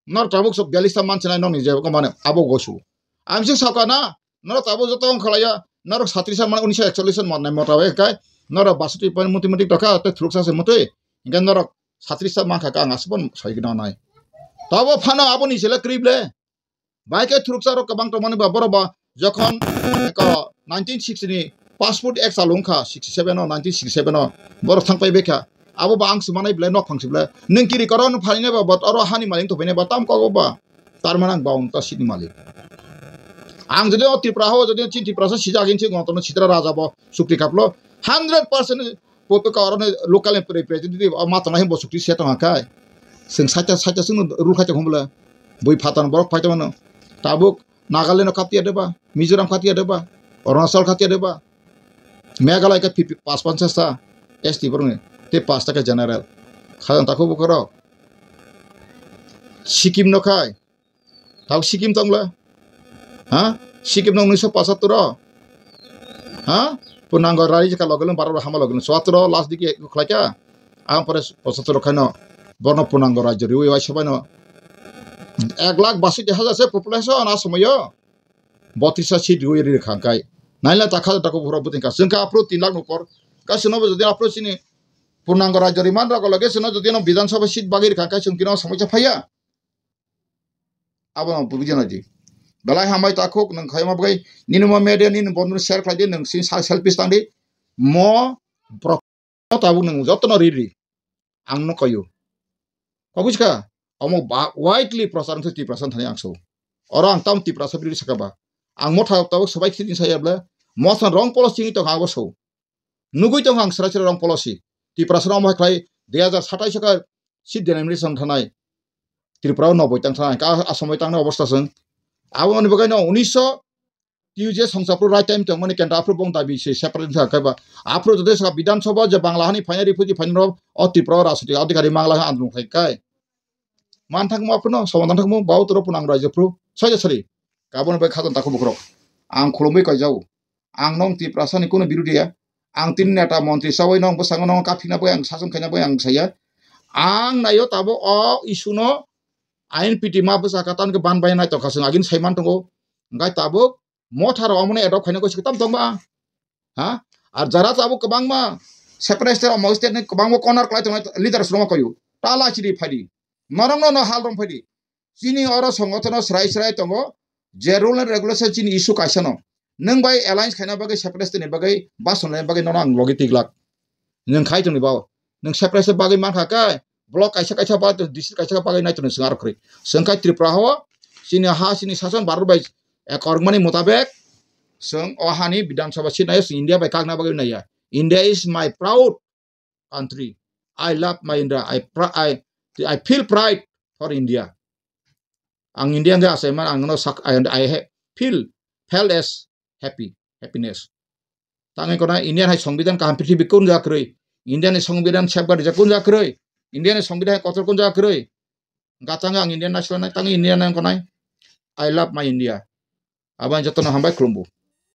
Nor tabuk sok bialis ta mansinai nokni je ko mane abo gosu. Ang se saka na, nor tabuk joto wng khalaya, nor satris ta mane unis ekchollis ta mane mota bai kai, nor basati pai muti muti tokha, te thuruk sa se muti, hingke nor satris ta mankha ka ang asubon sai gina nai. Tabo phano aboni sele krible. Bai ke thuruk sa rok kabang tongmani ba borok ba, Jokhon eko nineteen sixty ni Passport Act chalu wngkha sixty seven o, nineteen sixty seven o, borok thang pai baikha. Abo ba ang swmanai belai nok phang si belai. Nwng kiri koro nwng phainai ba, but oro hani malik tongpainai ba, tam kok ba. Tar mane ang ba wng ta sini malik. Ang jodi o Tripura hao jodi chin Tripura sa sijak in si gontong sitra raja bo sukti kaplo hundred percent poto ka oroni local representative o ma tongnai bo sukti se tongha kai. Sing saita saita sung rul khaita humla. Bui phatan borok phaita mano. Tabuk Nagaland no khatiya deba, Mizoram khatiya deba, Arunachal khatiya deba. Meghalaya ka pipi pas pansas ta S T borok ni. Te pas ta ka general. Khajan takhu bukhoro. Sikkim no khai. Tau Sikkim tongla. Ha? Sikkim no unniso pochattor o. Ha? Punango rari jaka logilung baro hama logilung. Chwattor o last dike khlaika. Ang pore pochattor khaino. Borno punango rajyo riwi wai sobaino. Ek lakh basoi hajar se population a somoyo. Botisa seat riwi ri khangkai. Naila takha takhu bukhoro buting ka. Sengka apro tin lakh nukor. Kasino bo jodi apro sini punango rajyo riman rok loge sino jodi no Bidhan Sabha seat bagwi ri khangkai sengkino somoya phaya. Abono bujana di. Belai hambai takhuk nwng khaima bwgai nini mo media nini bondhuni share khlai di nwng sini sa selfish tang di. Mo brok tabuk nwng jotono ri ri. Ang no kayu. Kabuj ka? Omo ba widely prochar wngkha Tiprasa thani ang so. Oro ang tam Tiprasa biri saka ba. Ang motha tabuk sabai khiti saya bla. Mosan wrong policy ni to ha bo so. Nugui tong ang sra sra wrong policy. Tiprasa no mo khlai dui hajar satais ka seat denomination thanai. Tripura o noboi tang thanai. Ka asomoi tang na obostha sung. Abo ni bagai no uniso T U J songsa pro right time tong mani kenta apro bong dabi se separate sa kai ba. Apro jode sa Bidhan Sabha je Bangla hani phaina refugee phaina ro o Tripura o rajniti adhikari Bangla ha andrung khai kai. Man thangmo apro no, soman thangmo bau toro punang raijapro. Soja sari. Kabon bai khatan takhu bukrok. Ang khulumui kaijao. Ang nong Tiprasa ni kuno birodhi ya. Ang tini neta montri sawai nong bwskango nong kaphikna bai ang sason khaina bai ang saya. Ang nayo tabo o issue no ain piti ma bwsa ka tan ke ban bai nai tokha sung agin saiman tongo. Ngai tabuk motha rok amone adopt khaina ko siktam tongba. Ha? Ar jara tabuk kwbangma separate state, among state ni kwbangma corner klai tongnai leaders rok koyu. Tala chiri phadi. Norok no no hal rong phadi. Chini oro songotono srai srai tongo, je rule and regulation chini issue kaisa no. Nwng bai alliance khaina bagwi separate ni bagwi bason laina bagwi nono ang logi tiglak. Nwng khai tongni bao. Nwng separate bagwi mankha khe block kaisa kaisa ba district kaisa bagwi nai tongni swng arok kwrwi. Swng khai Tripura ho chini ha chini sason Bharat bai ekormani mutabek swng o hani Bidhan Sabha seat nai swng India bai kakna bagwi naiya. India is my proud country. I love my India. I, pri- I, I feel pride for India. Ang India hwnkhe achai man ang no sak I, I ha- feel felt as happy, happiness. Tangwi kona India hai songbidan kaham prithibi kun ja kwrwi. India ni songbidan safeguard rijak kun ja kwrwi. India ni songbidan hai kotor kun ja kwrwi. Gatang ang India national nai tangwi India nang konai. I love my India. Abang jotono hambai khulumbu.